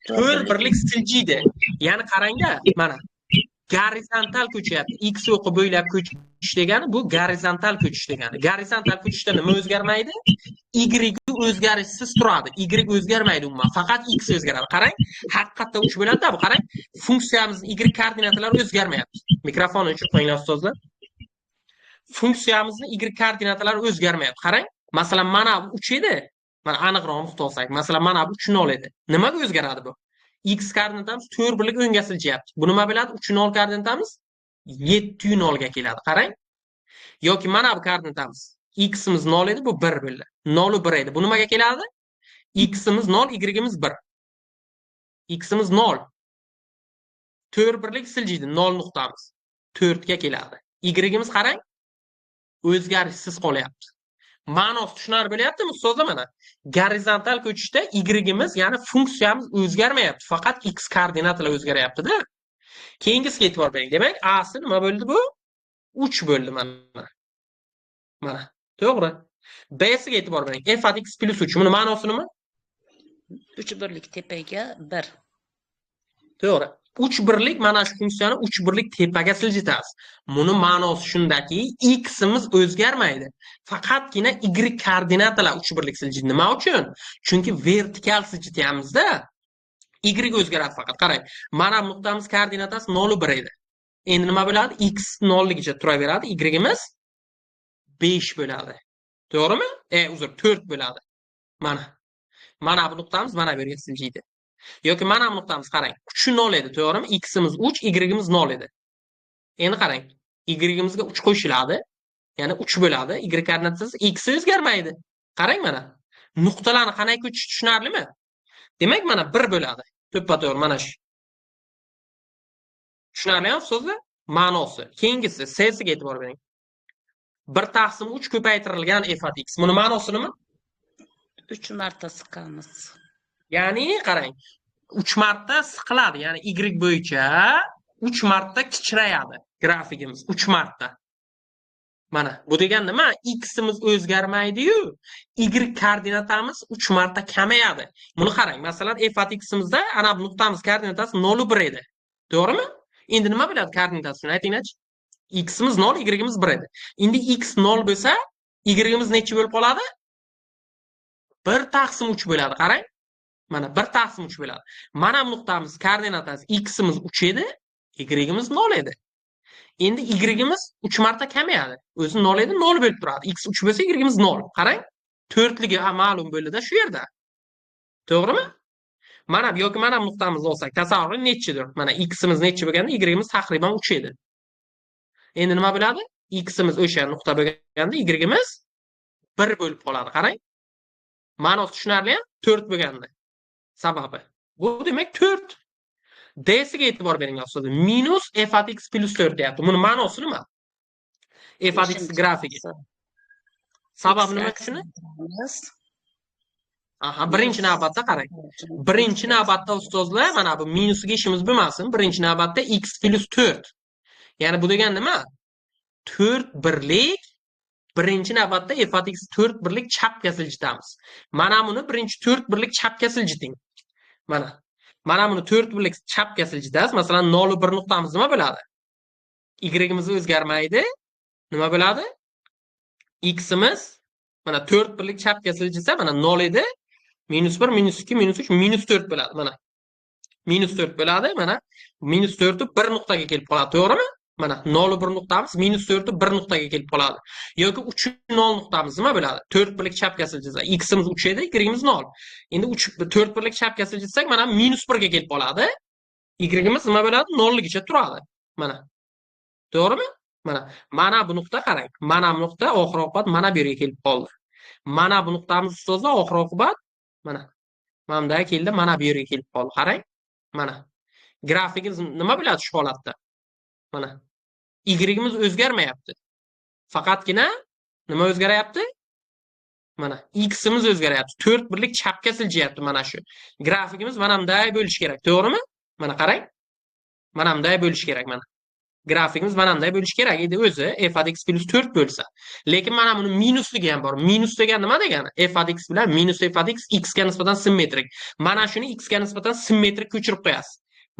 4 birlik siljiydi. Ya'ni qarangda, mana gorizontal ko'chyapti. X o'qi bo'ylab ko'chish degani bu gorizontal ko'chish degani. Gorizontal ko'chishda nima o'zgarmaydi? Y o'zgarishsiz turadi. Y o'zgarmaydi umuman. Faqat x o'zgaradi. Qarang, haqiqatda 3 bo'ladi-da bu. Qarang, funksiyamizning y koordinatalari o'zgarmayapti. Mikrofonni o'chirib qo'yinglar ustozlar. Funksiyamizning y koordinatalari o'zgarmayapti. Qarang, masalan, mana bu 3 edi. Mana aniqroq nuqta olsak, masalan, mana bu 3.0 edi. Nimaga o'zgaradi bu? X koordinatamiz 4 birlik o'ngga siljiyapti. Bu nima bo'ladi? 3.0 koordinatamiz 7.0 ga keladi. Qarang. Yoki mana bu koordinatamiz x'imiz 0 edi, bu 1 bo'ldi. 0 1 edi. Bu nimaga keladi? X'imiz 0, y'imiz 1. X'imiz 0. 4 birlik siljiydi 0 nuqtamiz. 4 ga keladi. Y'imiz qarang, o'zgarishsiz qolyapti. Ma'nosi tushunarli bo'lyaptimi ustozlar mana? Gorizontal ko'chishda y'imiz, ya'ni funksiyamiz o'zgarmayapti, faqat x koordinatalar o'zgaryapti-da. Keyingisiga e'tibor bering. Demak, a si nima bo'ldi bu? 3 bo'ldi mana. Mana, to'g'ri. B siga e'tibor bering. F at x plus 3. Buni ma'nosi nima? 3 birlik tepaga 1. To'g'ri. 3 birlik mana shu funksiyani 3 birlik tepaga siljitasiz. Buni ma'nosi shundaki, x'imiz o'zgarmaydi. Faqatgina y koordinatalar 3 birlik siljiydi. Nima uchun? Chunki vertikal siljityapmiz-da. Y o'zgaradi faqat. Qarang, mana bu nuqtamiz koordinatasi 0 1 edi. Endi nima bo'ladi? X 0 ligicha turaveradi, y'imiz 5 bo'ladi. To'g'rimi? Uzr, 4 bo'ladi. Mana. Mana bu nuqtamiz mana bu yerga siljiydi. Yoki mana bu nuqtamiz qarang, 3 0 edi, to'g'rimi? X'imiz 3, y'imiz 0 edi. Endi qarang, y'imizga 3 qo'shiladi, ya'ni 3 bo'ladi. Y koordinatasi x o'zgarmaydi. Qarang mana. Nuqtalarni qanday ko'chish tushunarlimi? Demak, mana 1 bo'ladi. To'ppa-to'g'ri mana shu. Tushunarlimi so'zni? Ma'nosi. Keyingisi C siga e'tibor bering. 1 taqsim 3 ko'paytirilgan f at x. Buni ma'nosi nima? 3 marta siqamiz. Ya'ni qarang, 3 marta siqiladi, ya'ni y bo'yicha 3 marta kichrayadi grafikimiz 3 marta. Mana bu degani nima? X'imiz o'zgarmaydi-yu, y koordinatamiz 3 marta kamayadi. Buni qarang, masalan, f at x'imizda ana bu nuqtamiz koordinatasi 0 1 edi. To'g'rimi? Endi nima bo'ladi koordinatasini aytinglarchi? X'imiz 0, y'imiz 1 edi. Endi x 0 bo'lsa, y'imiz necha bo'lib qoladi? 1 taqsim 3 bo'ladi, qarang. Mana 1 taqsim 3 bo'ladi. Mana bu nuqtamiz koordinatasi x'imiz 3 edi, y'imiz 0 edi. Endi y'imiz 3 marta kamayadi. O'zi 0 edi, 0 bo'lib turadi. X 3 bo'lsa, y'imiz 0. Qarang, 4ligi ma'lum bo'ldi-da shu yerda. To'g'rimi? Mana yoki mana bu nuqtamizni olsak, tasavvur qiling nechidir? Mana x'imiz necha bo'lganda, y'imiz taqriban 3 edi. Endi nima bo'ladi? X'imiz o'sha nuqta bo'lganda, y'imiz 1 bo'lib qoladi. Qarang. Ma'nosi tushunarli, 4 bo'lganda. Sababi. Bu demak 4. D-siga e'tibor bering ustozlar. Minus f at x plus 4 deyapti. Buni ma'nosi nima? F at x grafigi. Sababi nima shuni? Aha, birinchi navbatda qarang. Birinchi navbatda ustozlar, mana bu minusiga ishimiz bo'lmasin. Birinchi navbatda x plus 4. Ya'ni bu degani nima? 4 birlik birinchi navbatda f at x 4 birlik chapga siljitamiz. Mana buni birinchi 4 birlik chapga siljiting. Mana. Mana buni 4 birlik chapga siljitasiz. Masalan, 0 1 nuqtamiz nima bo'ladi? Y'imiz o'zgarmaydi. Nima bo'ladi? X'imiz mana 4 birlik chapga siljitsa, mana 0 edi. Minus 1, minus 2, minus 3, minus 4 bo'ladi. Mana. Minus 4 bo'ladi. Mana minus 4 1 nuqtaga kelib qoladi, to'g'rimi? Mana 0 1 nuqtamiz minus 4 1 nuqtaga kelib qoladi. Yoki 3 0 nuqtamiz nima bo'ladi? 4 birlik chapga siljitsa, x'imiz 3 edi, y'imiz 0. Endi 3 4 birlik chapga siljitsak, mana minus 1 ga kelib qoladi. Y'imiz nima bo'ladi? 0 ligicha turadi. Mana. To'g'rimi? Mana. Mana bu nuqta qarang. Mana bu nuqta oxir oqibat mana bu yerga kelib qoldi. Mana bu nuqtamiz ustozlar oxir oqibat mana mana bunday keldi, mana bu yerga kelib qoldi. Qarang. Mana. Grafikimiz nima bo'ladi shu holatda? Mana. Y'imiz o'zgarmayapti. Faqatgina nima o'zgaryapti? Mana x'imiz o'zgaryapti. 4 birlik chapga siljiyapti mana shu. Grafikimiz mana bunday bo'lishi kerak, to'g'rimi? Mana qarang. Mana bunday bo'lishi kerak mana. Grafikimiz mana bunday bo'lishi kerak edi o'zi f at x plus 4 bo'lsa. Lekin mana buni minusligi ham bor. Minus degan nima degani? F at x bilan minus f at x x ga nisbatan simmetrik. Mana shuni x ga nisbatan simmetrik ko'chirib qo'yasiz.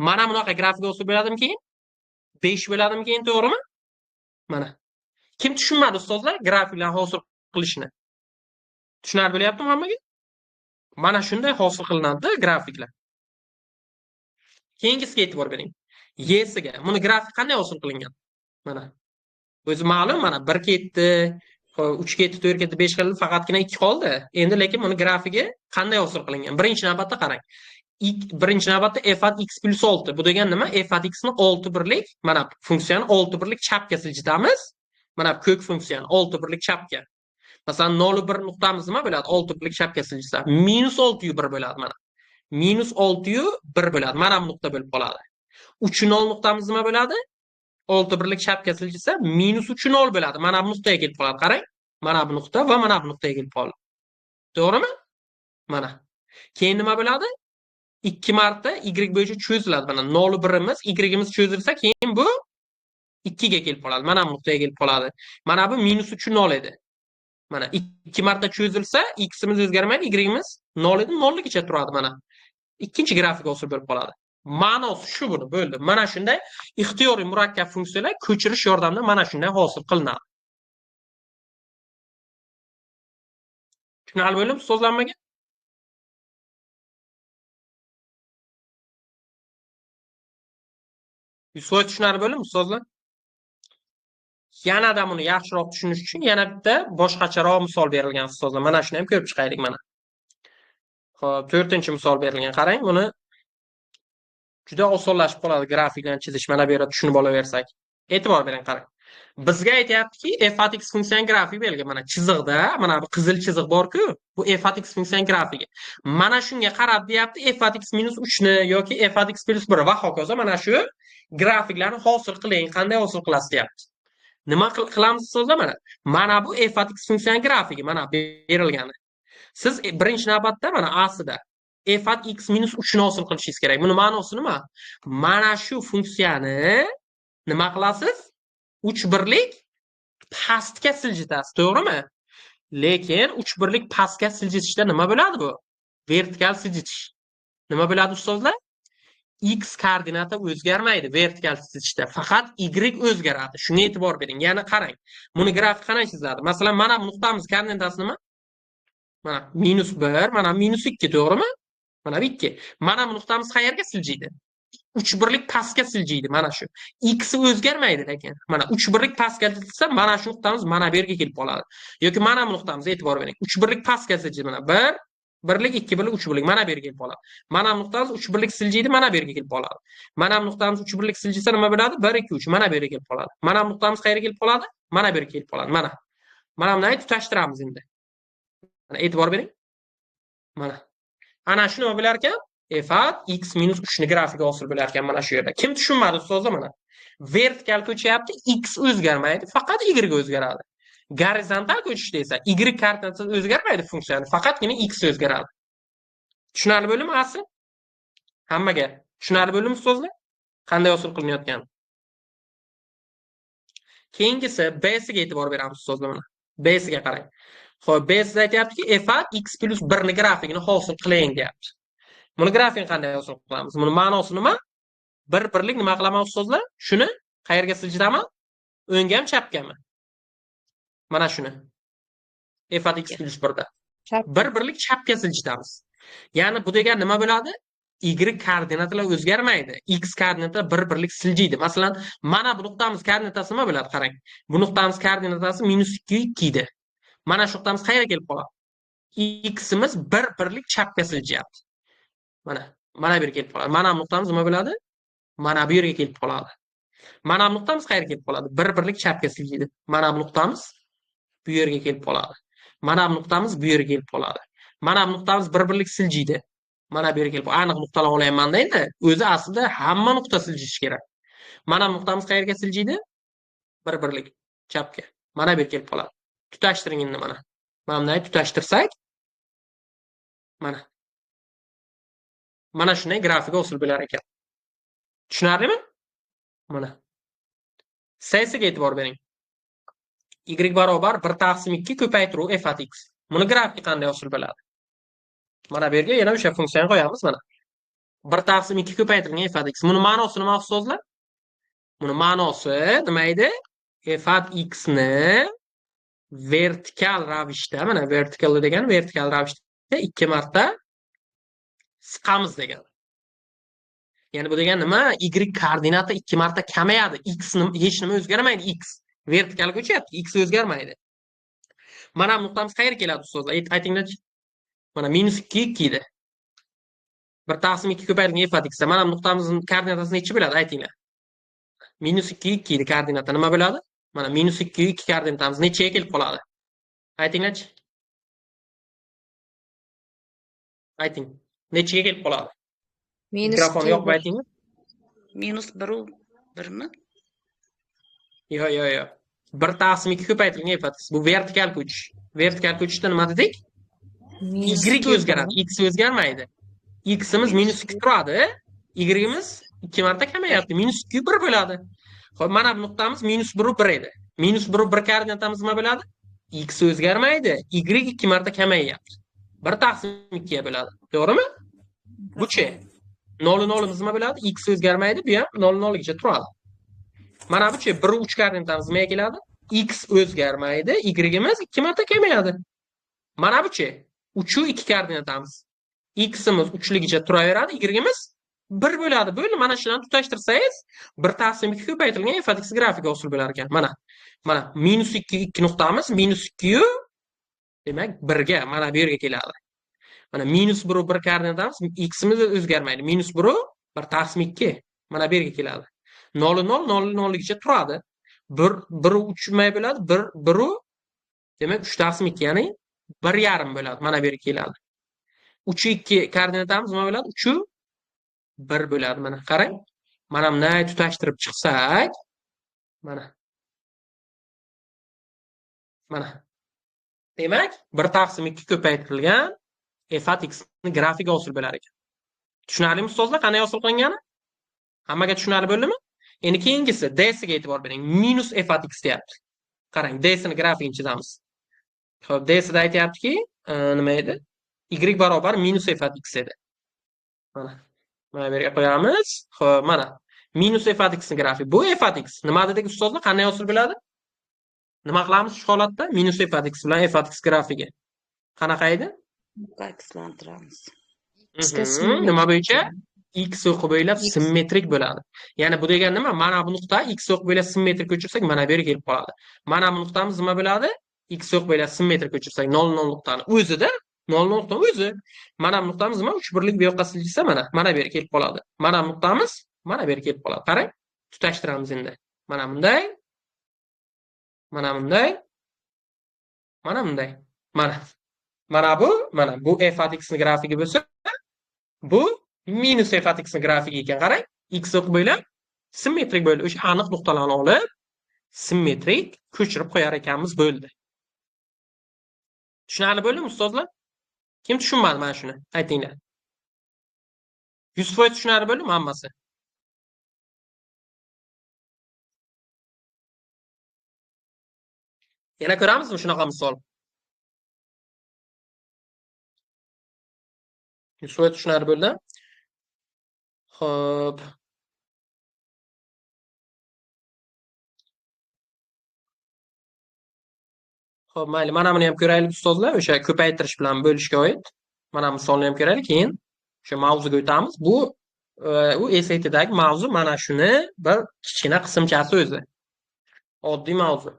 Mana bunaqa grafik olsa bo'ladimi keyin? 5 bo'ladimi keyin, to'g'rimi? Mana. Kim tushunmadi ustozlar grafiklarni hosil qilishni? Tushunarli bo'lyaptimi hammaga? Mana shunday hosil qilinadi grafiklar. Keyingisiga e'tibor bering. Y-siga. Buni grafik qanday hosil qilingan? Mana. O'zi ma'lum, mana 1 ketdi, 3 ketdi, 4 ketdi, 5 qildi, faqatgina 2 qoldi. Endi lekin buni grafigi qanday hosil qilingan? Birinchi navbatda qarang. Birinchi navbatda f at x plus 6. Bu degani nima? F at x ni 6 birlik, mana funksiyani 6 birlik chapga siljitamiz. Mana ko'k funksiyani 6 birlik chapga. Masalan, 0 1 nuqtamiz nima bo'ladi? 6 birlik chapga siljitsa, minus 6 1 bo'ladi mana. Minus 6 1 bo'ladi. Mana bu nuqta bo'lib qoladi. 3 0 nuqtamiz nima bo'ladi? 6 birlik chapga siljitsa, minus 3 0 bo'ladi. Mana bu nuqtaga kelib qoladi, qarang. Mana bu nuqta va mana bu nuqtaga kelib qoldi. To'g'rimi? Mana. Keyin nima bo'ladi? 2 marta y bo'yicha cho'ziladi. Mana 0 1imiz, y'imiz cho'zilsa, keyin bu 2 ga kelib qoladi. Mana bu nuqtaga kelib qoladi. Mana bu minus 3 0 edi. Mana 2 marta cho'zilsa, x'imiz o'zgarmaydi, y'imiz 0 edi, 0 ligicha turadi mana. Ikkinchi grafik hosil bo'lib qoladi. Ma'nosi shu buni bo'ldi. Mana shunday ixtiyoriy murakkab funksiyalar ko'chirish yordamida mana shunday hosil qilinadi. Tushunarli bo'ldimi ustozlarga? Yuz% tushunarli bo'ldimi ustozlar? Yanada buni yaxshiroq tushunish uchun yana bitta boshqacharoq misol berilgan ustozlar. Mana shuni ham ko'rib chiqaylik mana. Xo'p, 4-misol berilgan. Qarang, buni juda osonlashib qoladi grafiklarni chizish. Mana bu yerda tushunib olaversak. E'tibor bering, qarang. Bizga aytayaptiki, f at x funksiyaning grafigi berilgan. Mana chiziqda, mana bu qizil chiziq bor-ku, bu f at x funksiyaning grafigi. Mana shunga qarab deyapti, f at x minus 3 ni yoki f at x plus 1 va hokazo mana shu grafiklarni hosil qiling, qanday hosil qilasiz deyapti. Nima qilamiz so'zda mana? Mana bu f at x funksiyaning grafigi, mana berilgani. Siz birinchi navbatda mana A-sida f at x minus 3 ni hosil qilishingiz kerak. Buni ma'nosi nima? Mana shu funksiyani nima qilasiz? 3 birlik pastga siljitasiz, to'g'rimi? Lekin 3 birlik pastga siljitishda nima bo'ladi bu? Vertikal siljitish. Nima bo'ladi ustozlar? X koordinata o'zgarmaydi vertikal siljitishda, faqat Y o'zgaradi. Shunga e'tibor bering. Yana qarang. Buni grafik qanday chiziladi? Masalan, mana bu nuqtamiz koordinatasi nima? Mana -1, mana -2, to'g'rimi? Mana 2. Mana bu nuqtamiz qayerga siljiydi? 3 birlik pastga siljiydi mana shu. X o'zgarmaydi lekin. Mana 3 birlik pastga siljisa, mana shu nuqtamiz mana bu yerga kelib qoladi. Yoki mana bu nuqtamiz e'tibor bering. 3 birlik pastga siljiydi mana 1 birlik, 2 birlik, 3 birlik mana bu yerga kelib qoladi. Mana bu nuqtamiz 3 birlik siljiydi, mana bu yerga kelib qoladi. Mana bu nuqtamiz 3 birlik siljisa nima bo'ladi? 1 2 3 mana bu yerga kelib qoladi. Mana bu nuqtamiz qayerga kelib qoladi? Mana bu yerga kelib qoladi. Mana. Mana buni tutashtiramiz endi. Mana e'tibor bering. Mana. Ana shu nima bo'lar ekan? F at x minus 3 ni grafigi hosil bo'lar ekan mana shu yerda. Kim tushunmadi ustozlar mana? Vertikal ko'chyapti, x o'zgarmaydi, faqat y o'zgaradi. Gorizontal ko'chishda esa y koordinatasi o'zgarmaydi funksiyani, faqatgina x o'zgaradi. Tushunarli bo'ldimi asli? Hammaga tushunarli bo'ldimi ustozlar? Qanday hosil qilinayotgani? Keyingisi B siga e'tibor beramiz ustozlar mana. B siga qarang. Xo'p, B siz aytyaptiki, f at x plus 1 ni grafikini hosil qiling deyapti. Buni grafikini qanday hosil qilamiz? Buni ma'nosi nima? Bir birlik nima qilaman ustozlar? Shuni qayerga siljitaman? O'ngami, chapgami? Mana shuni. F at x plus 1 da. Bir birlik chapga siljitamiz. Ya'ni bu degani nima bo'ladi? Y koordinatalar o'zgarmaydi. X koordinata bir birlik siljiydi. Masalan, mana bu nuqtamiz koordinatasi nima bo'ladi? Qarang. Bu nuqtamiz koordinatasi -2 2 edi. Mana shu nuqtamiz qayerga kelib qoladi? X'imiz bir birlik chapga siljiyapti. Mana, mana bu yerga kelib qoladi. Mana bu nuqtamiz nima bo'ladi? Mana bu yerga kelib qoladi. Mana bu nuqtamiz qayerga kelib qoladi? Bir birlik chapga siljiydi. Mana bu nuqtamiz bu yerga kelib qoladi. Mana bu nuqtamiz bu yerga kelib qoladi. Mana bu nuqtamiz bir birlik siljiydi. Mana bu yerga kelib, aniq nuqtalar olyapman-da endi. O'zi aslida hamma nuqta siljishi kerak. Mana bu nuqtamiz qayerga siljiydi? Bir birlik chapga. Mana bu yerga kelib qoladi. Tutashtiring endi mana. Mana bunday tutashtirsak, mana. Mana shunday grafik hosil bo'lar ekan. Tushunarlimi? Mana. C siga e'tibor bering. Y barobar 1 taqsim 2 ko'paytiruv f at x. Buni grafiki qanday hosil bo'ladi? Mana bu yerga yana o'sha funksiyani qo'yamiz mana. 1 taqsim 2 ko'paytirilgan f at x. Buni ma'nosi nima ustozlar? Buni ma'nosi nima edi? F at x ni vertikal ravishda, mana vertikal degani vertikal ravishda 2 marta siqamiz degani. Ya'ni bu degani nima? Y koordinata 2 marta kamayadi. X hech nima o'zgarmaydi. X vertikal ko'chyapti, x o'zgarmaydi. Mana bu nuqtamiz qayerga keladi ustozlar? Aytinglarchi. Mana -2 2 edi. 1 taqsim 2 ko'paytirilgan f at x. Mana bu nuqtamizning koordinatasi nechi bo'ladi? Aytinglar. -2 2 edi koordinata nima bo'ladi? Mana -2 2 koordinatamiz nechaga kelib qoladi? Aytinglarchi. Ayting. Nechaga kelib qoladi? Mikrofonni yoqib aytinglar. -1 1 mi? Yo'q, yo'q, yo'q. 1 taqsim 2 ko'paytirilgan f at x. Bu vertikal ko'chish. Vertikal ko'chishda nima dedik? Y o'zgaradi, x o'zgarmaydi. X'imiz -2 turadi, y'imiz 2 marta kamayapti. -2 1 bo'ladi. Xo'p, mana bu nuqtamiz -1 1 edi. -1 1 koordinatamiz nima bo'ladi? X o'zgarmaydi, y 2 marta kamayyapti. 1 taqsim 2 ga bo'ladi. To'g'rimi? Bu-chi? 0 0 nima bo'ladi? X o'zgarmaydi, bu ham 0 0 gacha turadi. Mana bu-chi 1 3 koordinatamiz nimaga keladi? X o'zgarmaydi, y'imiz 2 marta kamayadi. Mana bu-chi 3 2 koordinatamiz. X'imiz 3ligicha turaveradi, y'imiz 1 bo'ladi. Bo'ldi, mana shularni tutashtirsangiz 1 taqsim 2 ko'paytirilgan f at x grafiki hosil bo'lar ekan. Mana. Mana -2 2 nuqtamiz -2 demak 1 ga mana bu yerga keladi. Mana -1 1 koordinatamiz, x'imiz o'zgarmaydi. -1 1 taqsim 2 mana bu yerga keladi. 0 0 0 0 gacha turadi. 1 1 3 nima bo'ladi? 1 1 demak 3 taqsim 2, ya'ni 1,5 bo'ladi. Mana bu yerga keladi. 3 2 koordinatamiz nima bo'ladi? 3 1 bo'ladi. Mana qarang. Mana bunday tutashtirib chiqsak, mana. Mana. Demak, 1 taqsim 2 ko'paytirilgan f at x ni grafigi hosil bo'lar ekan. Tushunarlimi ustozlar qanday hosil qilingani? Hammaga tushunarli bo'ldimi? Endi keyingisi D siga e'tibor bering. Minus f at x deyapti. Qarang, D-sini grafikini chizamiz. Xo'p, D-sida aytyaptiki, nima edi? Y barobar minus f at x edi. Mana. Mana bu yerga qo'yamiz. Xo'p, mana. Minus f at x ni grafik. Bu f at x. Nima dedik ustozlar? Qanday hosil bo'ladi? Nima qilamiz shu holatda? Minus f at x bilan f at x grafigi. Qanaqa edi? Akslantiramiz. Nima bo'yicha? X o'qi bo'ylab simmetrik bo'ladi. Ya'ni bu degani nima? Mana bu nuqta x o'qi bo'ylab simmetrik ko'chirsak, mana bu yerga kelib qoladi. Mana bu nuqtamiz nima bo'ladi? X o'qi bo'ylab simmetrik ko'chirsak 0 0 nuqtani o'zida 0 0 nuqtani o'zi. Mana bu nuqtamiz nima? 3 birlik bu yoqqa siljisa mana bu yerga kelib qoladi. Mana bu nuqtamiz mana bu yerga kelib qoladi. Qarang, tutashtiramiz endi. Mana bunday. Mana bunday. Mana bunday. Mana. Mana bu f at x ni grafigi bo'lsa, bu minus f at x ni grafigi ekan. Qarang, x o'qi bo'ylab simmetrik bo'lib, o'sha aniq nuqtalarni olib, simmetrik ko'chirib qo'yar ekanmiz, bo'ldi. Tushunarli bo'ldimi ustozlar? Kim tushunmadi mana shuni? Aytinglar. 100% tushunarli bo'ldimi hammasi? Yana ko'ramizmi shunaqa misol? 100% tushunarli bo'ldi. Xo'p. Xo'p, mayli, mana buni ham ko'raylik ustozlar, o'sha ko'paytirish bilan bo'lishga oid. Mana misolni ham ko'raylik, keyin o'sha mavzuga o'tamiz. Bu u SATdagi mavzu mana shuni bir kichkina qismchasi o'zi. Oddiy mavzu.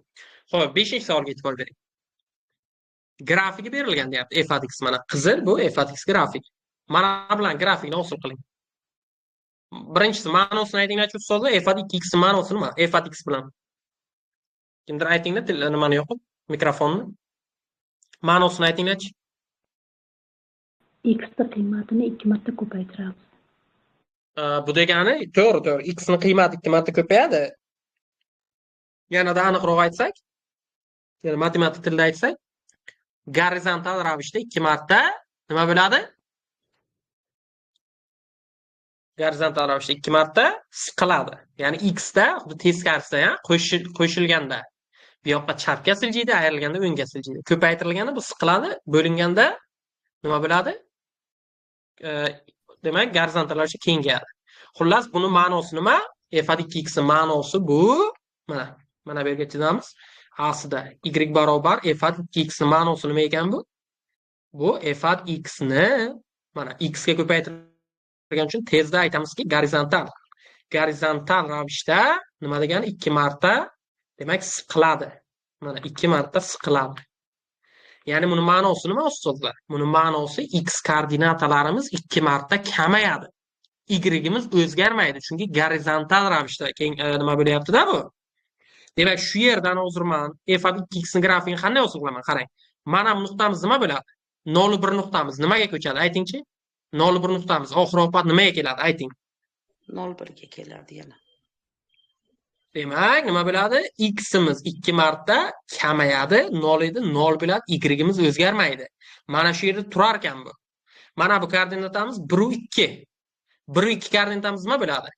Xo'p, 5-savolga e'tibor bering. Grafigi berilgan deyapti. F at x mana qizil, bu f at x grafik. Mana bilan grafikni hosil qiling. Birinchisi ma'nosini aytinglarchi ustozlar, f at 2x ma'nosi nima? F at x bilan. Kimdir aytinglar, nimani yoqib, mikrofonni. Ma'nosini aytinglarchi. X ni qiymatini 2 marta ko'paytiramiz. Bu degani, to'g'ri, to'g'ri. X ni qiymati 2 marta ko'payadi. Yanada aniqroq aytsak, ya'ni matematik tilda aytsak, gorizontal ravishda 2 marta nima bo'ladi? Gorizontal ravishda 2 marta siqiladi. Ya'ni x da xuddi teskarisida, ya, qo'shilganda bu yoqqa chapga siljiydi, ayrilganda o'ngga siljiydi. Ko'paytirilganda bu siqiladi, bo'linganda nima bo'ladi? Demak, gorizontal ravishda kengayadi. Xullas, buni ma'nosi nima? F at 2x ning ma'nosi bu, mana bu yerga chizamiz. Aslida y barobar f at 2x ning ma'nosi nima ekan bu? Bu f at x ni mana x ga ko'paytirgan uchun tezda aytamizki, gorizontal ravishda nima degani 2 marta demak siqiladi. Mana 2 marta siqiladi. Ya'ni buni ma'nosi nima ustozlar? Buni ma'nosi x koordinatalarimiz 2 marta kamayadi. Y-imiz o'zgarmaydi, chunki gorizontal ravishda nima bo'lyapti-da bu? Demak, shu yerdan hozir men f at 2x ni grafikini qanday hosil qilaman? Qarang. Mana bu nuqtamiz nima bo'ladi? 0,1 nuqtamiz nimaga ko'chadi? Aytingchi. 0,1 nuqtamiz oxir oqibat nimaga keladi? Ayting. 0,1 ga keladi yana. Demak, nima bo'ladi? X-imiz 2 marta kamayadi, 0 edi, 0 bo'ladi, Y-imiz o'zgarmaydi. Mana shu yerda turar ekan bu. Mana bu koordinatamiz 1,2. 1,2 koordinatamiz nima bo'ladi?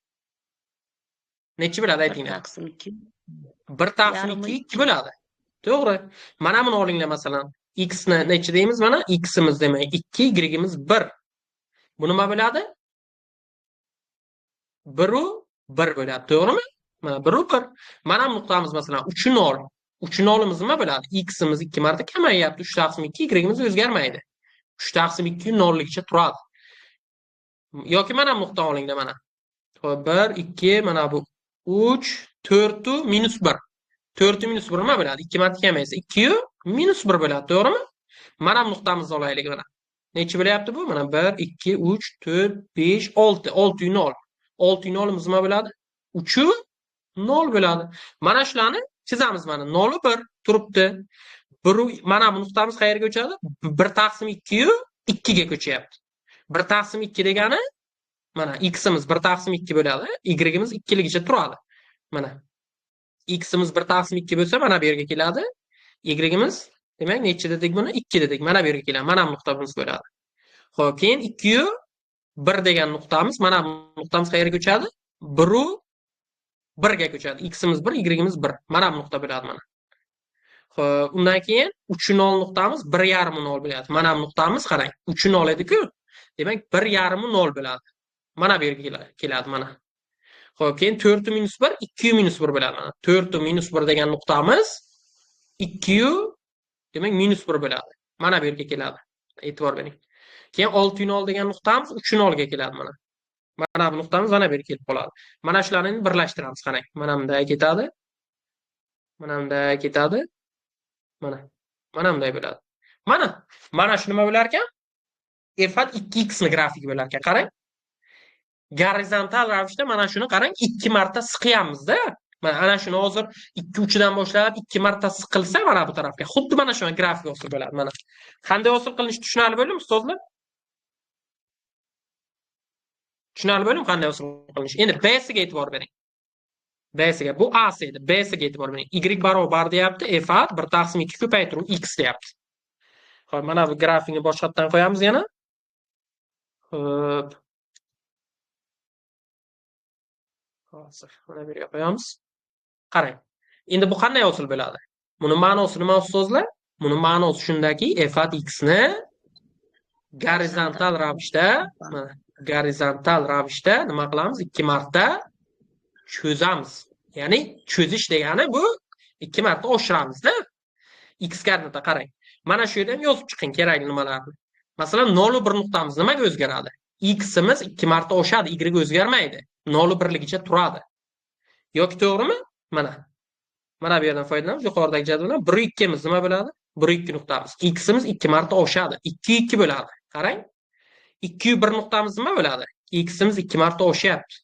Nechi bo'ladi aytinglar? 1 taqsim 2. 1 taqsim 2 2 bo'ladi. To'g'ri. Mana buni olinglar masalan. X ni nechi deymiz mana? X-imiz demak 2, Y-imiz 1. Bu nima bo'ladi? 1 1 bo'ladi, to'g'rimi? Mana 1 1. Mana bu nuqtamiz masalan 3 0. 3 0imiz nima bo'ladi? X-imiz 2 marta kamayyapti. 3 taqsim 2, Y-imiz o'zgarmaydi. 3 taqsim 2 0ligicha turadi. Yoki mana bu nuqtani olinglar mana. Xo'p, 1 2 mana bu 3 4 minus 1. 4 minus 1 nima bo'ladi? 2 marta kamaysa 2 minus 1 bo'ladi, to'g'rimi? Mana bu nuqtamizni olaylik mana. Necha bo'lyapti bu? Mana 1 2 3 4 5 6. 6 0. 6 0imiz nima bo'ladi? 3 0 bo'ladi. Mana shularni chizamiz mana. 0 1 turibdi. 1 mana bu nuqtamiz qayerga ko'chadi? 1 taqsim 2 2 ga ko'chyapti. 1 taqsim 2 degani mana x-imiz 1 taqsim 2 bo'ladi, y-imiz 2ligicha turadi. Mana x-imiz 1 taqsim 2 bo'lsa, mana bu yerga keladi. Y-imiz demak necha dedik buni? 2 dedik. Mana bu yerga keladi. Mana bu nuqtamiz bo'ladi. Xo'p, keyin 2 1 degan nuqtamiz, mana bu nuqtamiz qayerga ko'chadi? 1 1 ga ko'chadi. X-imiz 1, Y-imiz 1. Mana bu nuqta bo'ladi mana. Xo'p, undan keyin 3 0 nuqtamiz 1,5 0 bo'ladi. Mana bu nuqtamiz qarang, 3 0 edi-ku. Demak, 1,5 0 bo'ladi. Mana bu yerga keladi mana. Xo'p, keyin 4 minus 1 2 minus 1 bo'ladi mana. 4 minus 1 degan nuqtamiz 2, demak, minus 1 bo'ladi. Mana bu yerga keladi. E'tibor bering. Keyin 6 0 degan nuqtamiz 3 0 ga keladi mana. Mana bu nuqtamiz mana bu yerga kelib qoladi. Mana shularni birlashtiramiz, qarang. Mana bunday ketadi. Mana bunday ketadi. Mana. Mana bunday bo'ladi. Mana. Mana shu nima bo'lar ekan? F от 2x ni grafigi bo'lar ekan. Qarang. Gorizontal ravishda mana shuni qarang, 2 marta siqyapmiz-da. Mana ana shuni hozir 2 3 dan boshlab 2 marta siqilsa mana bu tarafga, xuddi mana shu grafik hosil bo'ladi mana. Qanday hosil qilinishi tushunarli bo'ldimi, ustozlar? Tushunarli bo'ldimi qanday hosil qilinishi? Endi B siga e'tibor bering. B siga, bu A si edi. B siga e'tibor bering. Y barobar deyapti, f at 1 taqsim 2 ko'paytiruv x deyapti. Xo'p, mana bu grafikni boshqatdan qo'yamiz yana. Xo'p. Hozir mana bu yerga qo'yamiz. Qarang. Endi bu qanday hosil bo'ladi? Buni ma'nosi nima, ustozlar? Buni ma'nosi shundaki, f at x ni gorizontal ravishda, mana gorizontal ravishda nima qilamiz? 2 marta cho'zamiz. Ya'ni cho'zish degani bu 2 marta oshiramizda. X koordinata qarang. Mana shu yerda ham yozib chiqing kerakli nimalarni. Masalan, 0 1 nuqtamiz nimaga o'zgaradi? Ximiz 2 marta oshadi, y o'zgarmaydi. 0 1ligicha turadi. Yoki to'g'rimi? Mana. Mana bu yerdan foydalanamiz. Yuqoridagi jadvaldan 1 2miz nima bo'ladi? 1 2 nuqtamiz. Ximiz 2 marta oshadi. 2 2 bo'ladi. Qarang. 2 1 nuqtamiz nima bo'ladi? Ximiz 2 marta oshyapti.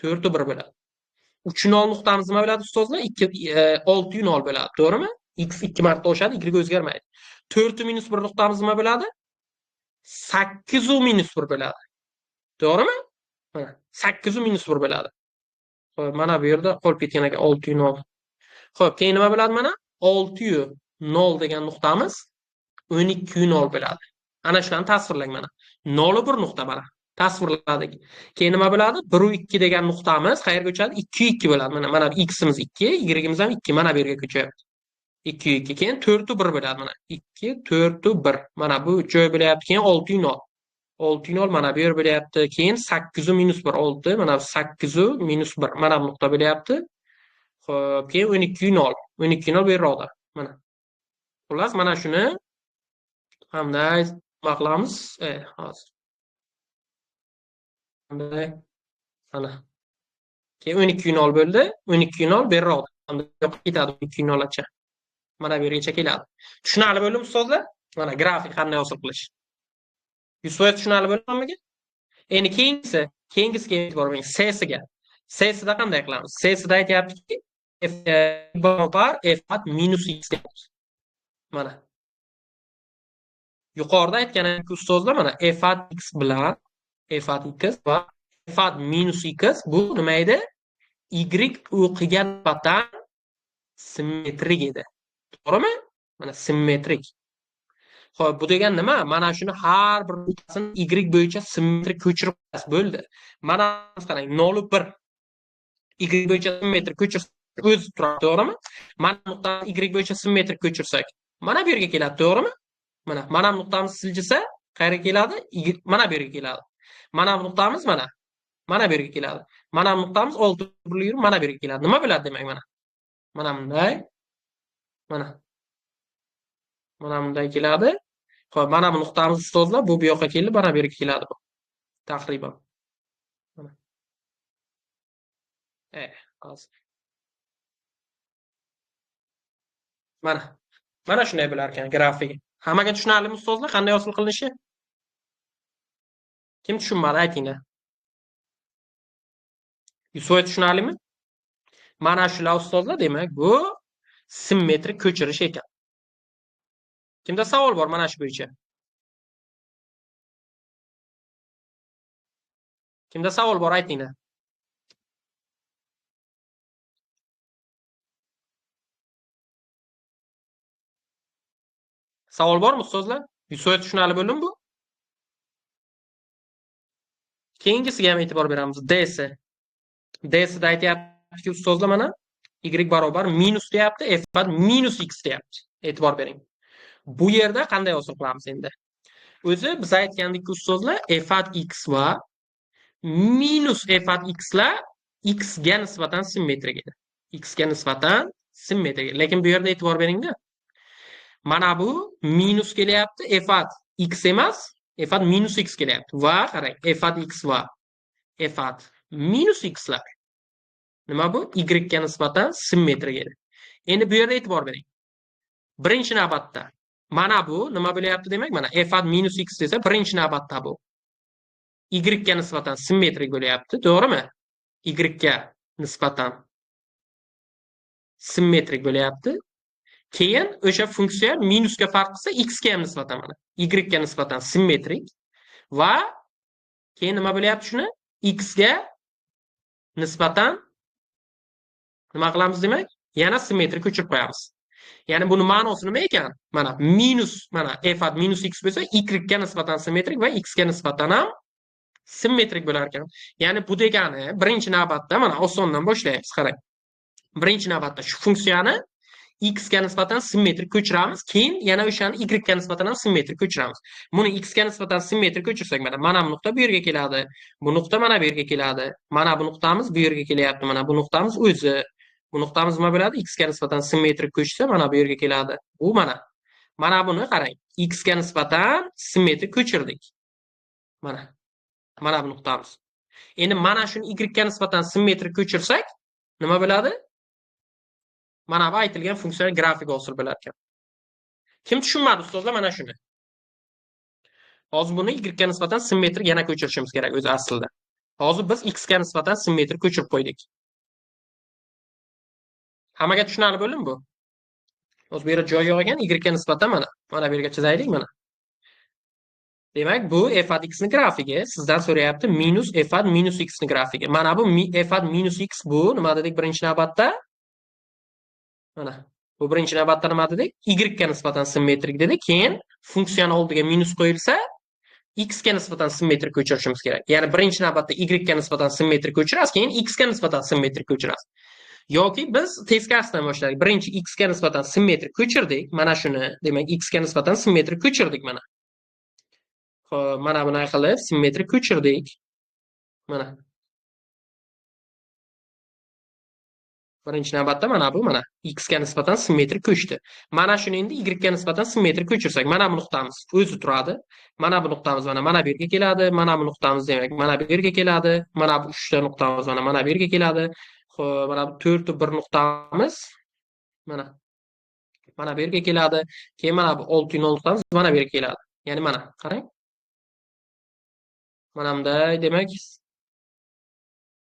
4 1 bo'ladi. 3 0 nuqtamiz nima bo'ladi, ustozlar? 2 6 0 bo'ladi. To'g'rimi? X 2 marta oshadi, y o'zgarmaydi. 4 minus 1 nuqtamiz nima bo'ladi? 8 minus 1 bo'ladi. To'g'rimi? Mana 8 minus 1 bo'ladi. Xo'p, mana bu yerda qolib ketgan ekan 6 0. Xo'p, keyin nima bo'ladi mana? 6 0 degan nuqtamiz 12 0 bo'ladi. Ana shularni tasvirlang mana. 0 1 nuqta mana. Tasvirladik. Keyin nima bo'ladi? 1 2 degan nuqtamiz qayerga ko'chadi? 2 2 bo'ladi. Mana mana ximiz 2, y'imiz ham 2 mana bu yerga ko'chyapti. 2 2. Keyin 4 1 bo'ladi mana. 2 4 1. Mana bu joy bo'lyapti. Keyin 6 0. 6 0 mana bu yer bo'lyapti. Keyin 8 minus 1 6. Mana 8 minus 1. Mana bu nuqta bo'lyapti. Xo'p, keyin 12 0. 12 0 bu yerroqda. Mana. Xullas, mana shuni qanday nima qilamiz? Hozir. Qanday? Mana. Keyin 12 0 bo'ldi. 12 0 bu yerroqda. Ketadi 12 0gacha. Mana bu yergacha keladi. Tushunarli bo'ldimi, ustozlar? Mana grafik qanday hosil qilish. 100% tushunarli bo'ldimi? Endi keyingisiga e'tibor bering, C-siga. C-sida qanday qilamiz? C-sida aytyaptiki, f barobar f at minus x deyapti. Mana. Yuqorida aytgan ustozlar mana f at x bilan f at x va f at minus x bu nima edi? Y o'qiga nisbatan simmetrik edi. To'g'rimi? Mana simmetrik. Xo'p, bu degani nima? Mana shuni har bir nuqtasini y bo'yicha simmetrik ko'chirib qo'yasiz, bo'ldi. Mana qarang, 0 1 y bo'yicha simmetrik ko'chirsak o'zi turadi, to'g'rimi? Mana nuqtani y bo'yicha simmetrik ko'chirsak, mana bu yerga keladi, to'g'rimi? Mana mana bu nuqtamiz siljisa qayerga keladi? Mana bu yerga keladi. Mana bu nuqtamiz mana mana bu yerga keladi. Mana bu nuqtamiz 6 birlik mana bu yerga keladi. Nima bo'ladi demak mana? Mana bunday. Mana. Mana bunday keladi. Xo'p, mana bu nuqtamiz ustozlar, bu bu yoqqa keldi, mana bu yerga keladi bu. Taqriban. Mana. Hozir. Mana. Mana shunday bo'lar ekan grafigi. Hammaga tushunarlimi ustozlar, qanday hosil qilinishi? Kim tushunmadi, aytinglar. 100% tushunarlimi? Mana shular ustozlar, demak, bu simmetrik ko'chirish ekan. Kimda savol bor mana shu bo'yicha? Kimda savol bor, aytinglar. Savol bormi ustozlar? 100% tushunarli bo'ldimi bu? Keyingisiga ham e'tibor beramiz. D-si. D-sida aytyaptiki ustozlar mana Y barobar minus deyapti, f at minus x deyapti. E'tibor bering. Bu yerda qanday hosil qilamiz endi? O'zi biz aytgandik ustozlar, f at x va minus f at x lar x ga nisbatan simmetrik edi. X ga nisbatan simmetrik. Lekin bu yerda e'tibor beringda. Mana bu minus kelyapti, f at x emas, f at minus x kelyapti. Va qarang, f at x va f at minus x lar nima bu? Y ga nisbatan simmetrik edi. Endi bu yerda e'tibor bering. Birinchi navbatda mana bu nima bo'lyapti demak? Mana f at minus x desa, birinchi navbatda bu y ga nisbatan simmetrik bo'lyapti, to'g'rimi? Y ga nisbatan simmetrik bo'lyapti. Keyin o'sha funksiya minusga farq qilsa x ga ham nisbatan mana y ga nisbatan simmetrik va keyin nima bo'lyapti shuni? X ga nisbatan nima qilamiz demak? Yana simmetrik ko'chirib qo'yamiz. Ya'ni buni ma'nosi nima ekan? Mana minus, mana f at minus x bo'lsa, y ga nisbatan simmetrik va x ga nisbatan ham simmetrik bo'lar ekan. Ya'ni bu degani birinchi navbatda mana osondan boshlaymiz, qarang. Birinchi navbatda shu funksiyani x ga nisbatan simmetrik ko'chiramiz, keyin yana o'shani y ga nisbatan ham simmetrik ko'chiramiz. Buni x ga nisbatan simmetrik ko'chirsak, mana bu nuqta bu yerga keladi, bu nuqta mana bu yerga keladi, mana bu nuqtamiz bu yerga kelyapti, mana bu nuqtamiz o'zi. Bu nuqtamiz nima bo'ladi? X ga nisbatan simmetrik ko'chsa, mana bu yerga keladi. Bu mana. Mana buni qarang. X ga nisbatan simmetrik ko'chirdik. Mana. Mana bu nuqtamiz. Endi mana shuni y ga nisbatan simmetrik ko'chirsak, nima bo'ladi? Mana bu aytilgan funksiyaning grafigi hosil bo'lar ekan. Kim tushunmadi ustozlar mana shuni? Hozir buni y ga nisbatan simmetrik yana ko'chirishimiz kerak o'zi aslida. Hozir biz x ga nisbatan simmetrik ko'chirib qo'ydik. Hammaga tushunarli bo'ldimi bu? Hozir bu yerda joy yo'q ekan, y ga nisbatan mana. Mana bu yerga chizaylik mana. Demak, bu f at x ni grafigi sizdan so'rayapti minus f at minus x ni grafigi. Mana bu f at minus x bu nima dedik birinchi navbatda? Mana bu birinchi navbatda nima dedik? Y ga nisbatan simmetrik dedik. Keyin funksiyani oldiga minus qo'yilsa, x ga nisbatan simmetrik ko'chirishimiz kerak. Ya'ni birinchi navbatda y ga nisbatan simmetrik ko'chirasiz, keyin x ga nisbatan simmetrik ko'chirasiz. Yoki biz teskarisidan boshladik. Birinchi x ga nisbatan simmetrik ko'chirdik. Mana shuni, demak, x ga nisbatan simmetrik ko'chirdik mana. Xo'p, mana bunday qilib simmetrik ko'chirdik. Mana. Birinchi navbatda mana bu mana x ga nisbatan simmetrik ko'chdi. Mana shuni endi y ga nisbatan simmetrik ko'chirsak, mana bu nuqtamiz o'zi turadi. Mana bu nuqtamiz mana bu yerga keladi, mana bu nuqtamiz demak mana bu yerga keladi, mana bu 3 ta nuqtamiz mana bu yerga keladi. Xo'p, mana bu 4 ta 1 nuqtamiz mana bu yerga keladi. Keyin mana bu 6 0 nuqtamiz mana bu yerga keladi. Ya'ni mana qarang. Mana bunday demak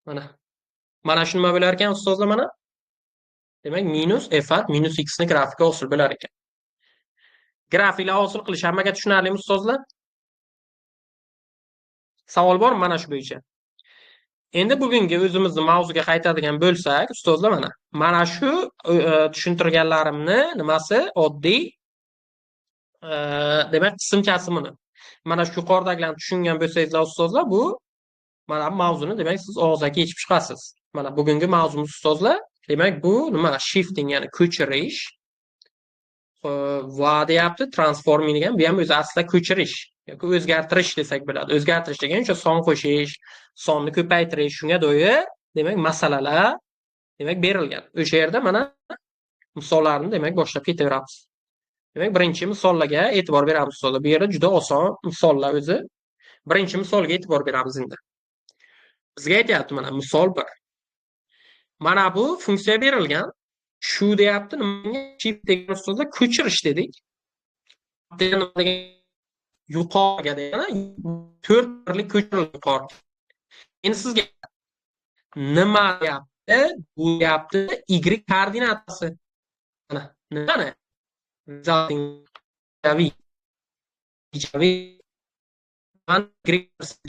mana mana shu nima bo'lar ekan ustozlar mana? Demak, minus f at minus x ni grafika hosil bo'lar ekan. Grafiklar hosil qilish hammaga tushunarlimi ustozlar? Savol bormi mana shu bo'yicha? Endi bugungi o'zimizni mavzuga qaytadigan bo'lsak, ustozlar mana mana shu tushuntirganlarimni nimasi oddiy demak qismchasi buni. Mana shu yuqoridagilarni tushungan bo'lsangizlar ustozlar, bu mana bu mavzuni demak siz og'zaki yechib chiqasiz. Mana bugungi mavzumiz ustozlar, demak bu nima? Shifting, ya'ni ko'chirish. Va deyapti, transforming degan, bu ham o'zi aslida ko'chirish yoki o'zgartirish desak bo'ladi. O'zgartirish degan o'sha son qo'shish, sonni ko'paytirish, shunga doir demak masalalar demak berilgan. O'sha yerda mana misollarni demak boshlab ketaveramiz. Demak, birinchi misollarga e'tibor beramiz ustozlar. Bu yerda juda oson misollar o'zi. Birinchi misolga e'tibor beramiz endi. Bizga aytyapti mana misol 1. Mana bu funksiya berilgan. Shu deyapti, nimaga shift degan ustozlar ko'chirish dedik. Yuqoriga degani 4 birlik ko'chirildi yuqori. Endi sizga nima deyapti? Bu deyapti y koordinatasi. Mana nimani? Y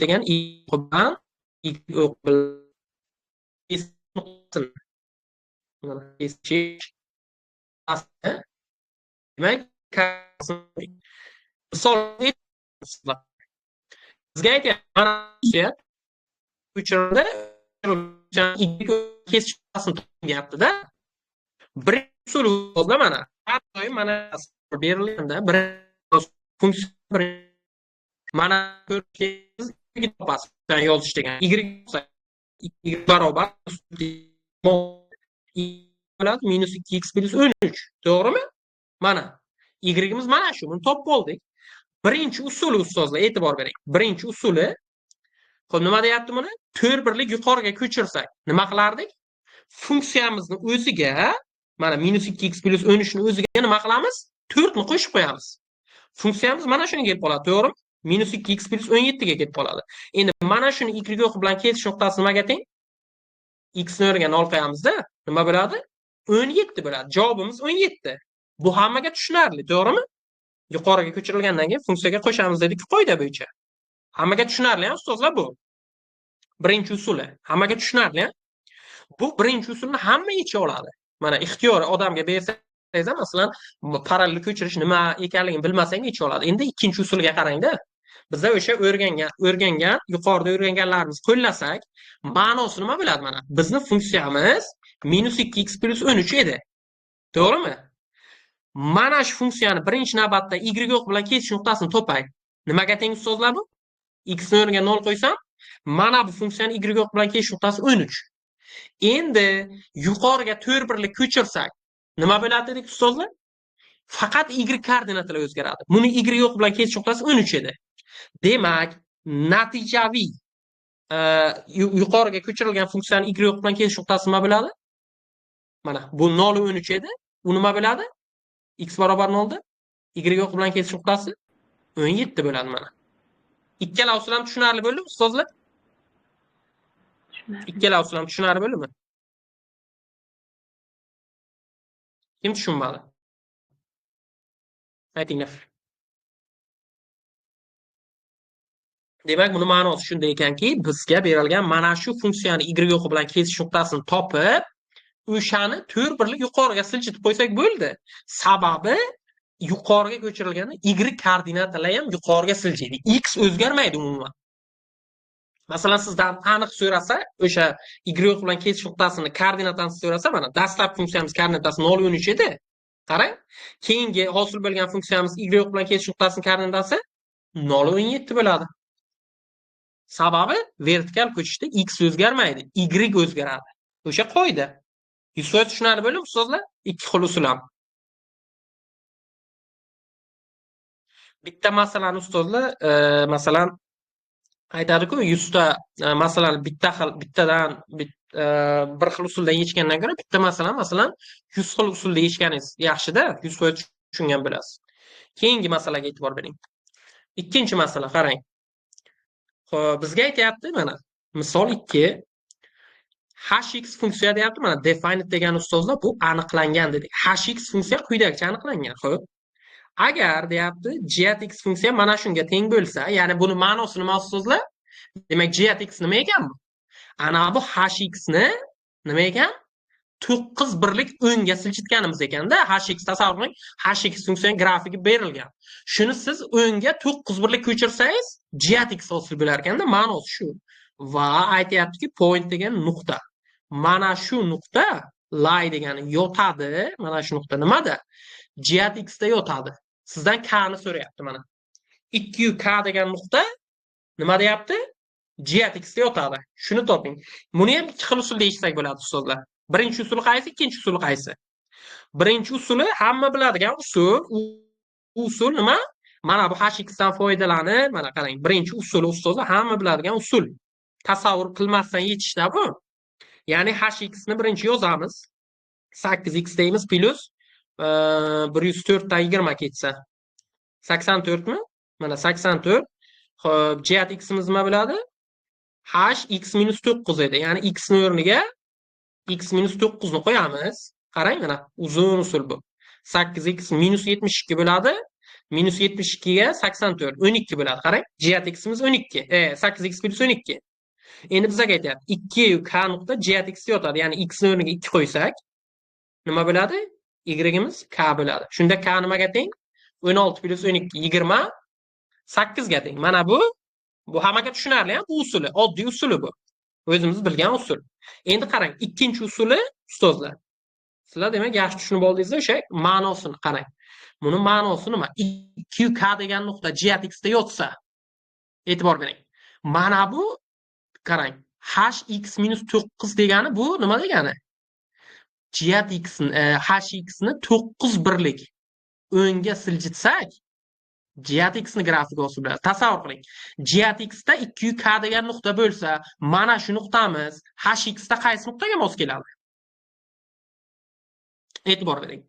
degan y bilan y demak misol bizga aytyapti ko'chirdi y kesishmasini deyapti-da. Birinchi usuli ustozlar mana. Har doim mana berilganda bir funksiya bir mana ko'rsangiz topasiz yozish degan. Y y barobar bo'ladi minus 2x plus 13. To'g'rimi? Mana y'imiz mana shu. Buni topib oldik. Birinchi usuli ustozlar e'tibor bering. Birinchi usuli xo'p, nima deyapti buni? 4 birlik yuqoriga ko'chirsak, nima qilardik? Funksiyamizni o'ziga mana minus 2x plus 13 ni o'ziga nima qilamiz? 4 ni qo'shib qo'yamiz. Funksiyamiz mana shunga kelib qoladi, to'g'rimi? Minus 2x plus 17 ga kelib qoladi. Endi mana shuni y o'qi bilan kesish nuqtasi nimaga teng? X ni o'rniga 0 qo'yamizda, nima bo'ladi? 17 bo'ladi. Javobimiz 17. Bu hammaga tushunarli, to'g'rimi? Yuqoriga ko'chirilgandan keyin funksiyaga qo'shamiz dedik qoida bo'yicha. Hammaga tushunarli, ustozlar bu. Birinchi usuli. Hammaga tushunarli. Bu birinchi usulni hamma yecha oladi. Mana ixtiyor odamga bersangiz ham, masalan, parallel ko'chirish nima ekanligini bilmasang yecha oladi. Endi ikkinchi usulga qarangda. Bizda o'sha o'rgangan, yuqorida o'rganganlarimizni qo'llasak, ma'nosi nima bo'ladi mana? Bizni funksiyamiz minus 2x plus 13 edi. To'g'rimi? Mana shu funksiyani birinchi navbatda y o'q bilan kesish nuqtasini topay. Nimaga teng ustozlar bu? X ni o'rniga 0 qo'ysam, mana bu funksiyani y o'q bilan kesish nuqtasi 13. Endi yuqoriga 4 birlik ko'chirsak, nima bo'ladi dedik ustozlar? Faqat y koordinatalar o'zgaradi. Buni y o'q bilan kesish nuqtasi 13 edi. Demak, natijaviy yuqoriga ko'chirilgan funksiyani y o'q bilan kesish nuqtasi nima bo'ladi? Mana bu 0.13 edi. U nima bo'ladi? X barobar 0 da y o'q bilan kesish nuqtasi 17 bo'ladi mana. Ikkala usul ham tushunarli bo'ldimi ustozlar? Tushunarli. Ikkala usul ham tushunarli bo'ldimi? Kim tushunmadi? Aytinglar. Demak, buni ma'nosi shunda ekanki, bizga berilgan mana shu funksiyani y o'qi bilan kesish nuqtasini topib, o'shani 4 birlik yuqoriga siljitib qo'ysak bo'ldi. Sababi yuqoriga ko'chirilganda y koordinatalar ham yuqoriga siljiydi. X o'zgarmaydi umuman. Masalan, sizdan aniq so'rasa, o'sha y o'qi bilan kesish nuqtasini koordinatasini so'rasa, mana dastlab funksiyamiz koordinatasi 0.13 edi. Qarang, keyingi hosil bo'lgan funksiyamiz y o'qi bilan kesish nuqtasining koordinatasi 0.17 bo'ladi. Sababi vertikal ko'chishda x o'zgarmaydi, y o'zgaradi. O'sha qoida. 100% tushunarli bo'ldimi ustozlar? Ikki xil usul ham. Bitta masalani ustozlar, masalan, aytadi-ku, 100 ta masalani bitta xil, bittadan bir xil usulda yechgandan ko'ra bitta masalani masalan 100 xil usulda yechganingiz yaxshida, 100% tushungan bo'lasiz. Keyingi masalaga e'tibor bering. Ikkinchi masala qarang. Xo'p, bizga aytayapti mana misol 2 hx funksiya deyapti. Mana defined degan ustozlar bu aniqlangan dedik. Hx funksiya quyidagicha aniqlangan. Xo'p. Agar deyapti g x funksiya mana shunga teng bo'lsa, ya'ni buni ma'nosi nima ustozlar? Demak, g x nima ekan bu? Ana bu hx ni nima ekan? 9 birlik o'nga siljitganimiz ekanda, hx tasavvur qiling, hx funksiyaning grafigi berilgan. Shuni siz o'nga 9 birlik ko'chirsangiz, g x hosil bo'lar ekanda, ma'nosi shu. Va aytayaptiki, point degan nuqta. Mana shu nuqta lie degani yotadi. Mana shu nuqta nimada? G x da yotadi. Sizdan k ni so'rayapti mana. 2 k degan nuqta nima deyapti? G x da yotadi. Shuni toping. Buni ham ikki xil usulda yechsak bo'ladi ustozlar. Birinchi usuli qaysi, ikkinchi usuli qaysi? Birinchi usuli hamma biladigan usul. U usul nima? Mana bu hx dan foydalanib, mana qarang, birinchi usuli ustozlar hamma biladigan usul. Tasavvur qilmasdan yechishda bu. Ya'ni hx ni birinchi yozamiz. 8x deymiz plus 104 dan 20 ketsa. 84 mi? Mana 84. Xo'p, g ximiz nima bo'ladi? H x minus 9 edi. Ya'ni x ni o'rniga x minus 9 ni qo'yamiz. Qarang mana uzun usul bu. 8x minus 72 bo'ladi. Minus 72 ga 84, 12 bo'ladi. Qarang, g ximiz 12. 8x plus 12. Endi bizga aytyapti 2 k nuqta g x yotadi. Ya'ni x ni o'rniga 2 qo'ysak, nima bo'ladi? Y'imiz k bo'ladi. Shunda k nimaga teng? 16 plus 12 28 ga teng. Mana bu hammaga tushunarli, bu usuli, oddiy usuli bu. O'zimiz bilgan usul. Endi qarang, ikkinchi usuli ustozlar. Sizlar demak yaxshi tushunib oldingizlar o'sha ma'nosini, qarang. Buni ma'nosi nima? 2 k degan nuqta g at x da yotsa, e'tibor bering. Mana bu qarang, h x minus 9 degani bu nima degani? G at x h x ni 9 birlik o'ngga siljitsak, g at x ni grafik hosil bo'ladi. Tasavvur qiling. G at x da 2 k degan nuqta bo'lsa, mana shu nuqtamiz h x da qaysi nuqtaga mos keladi? E'tibor bering.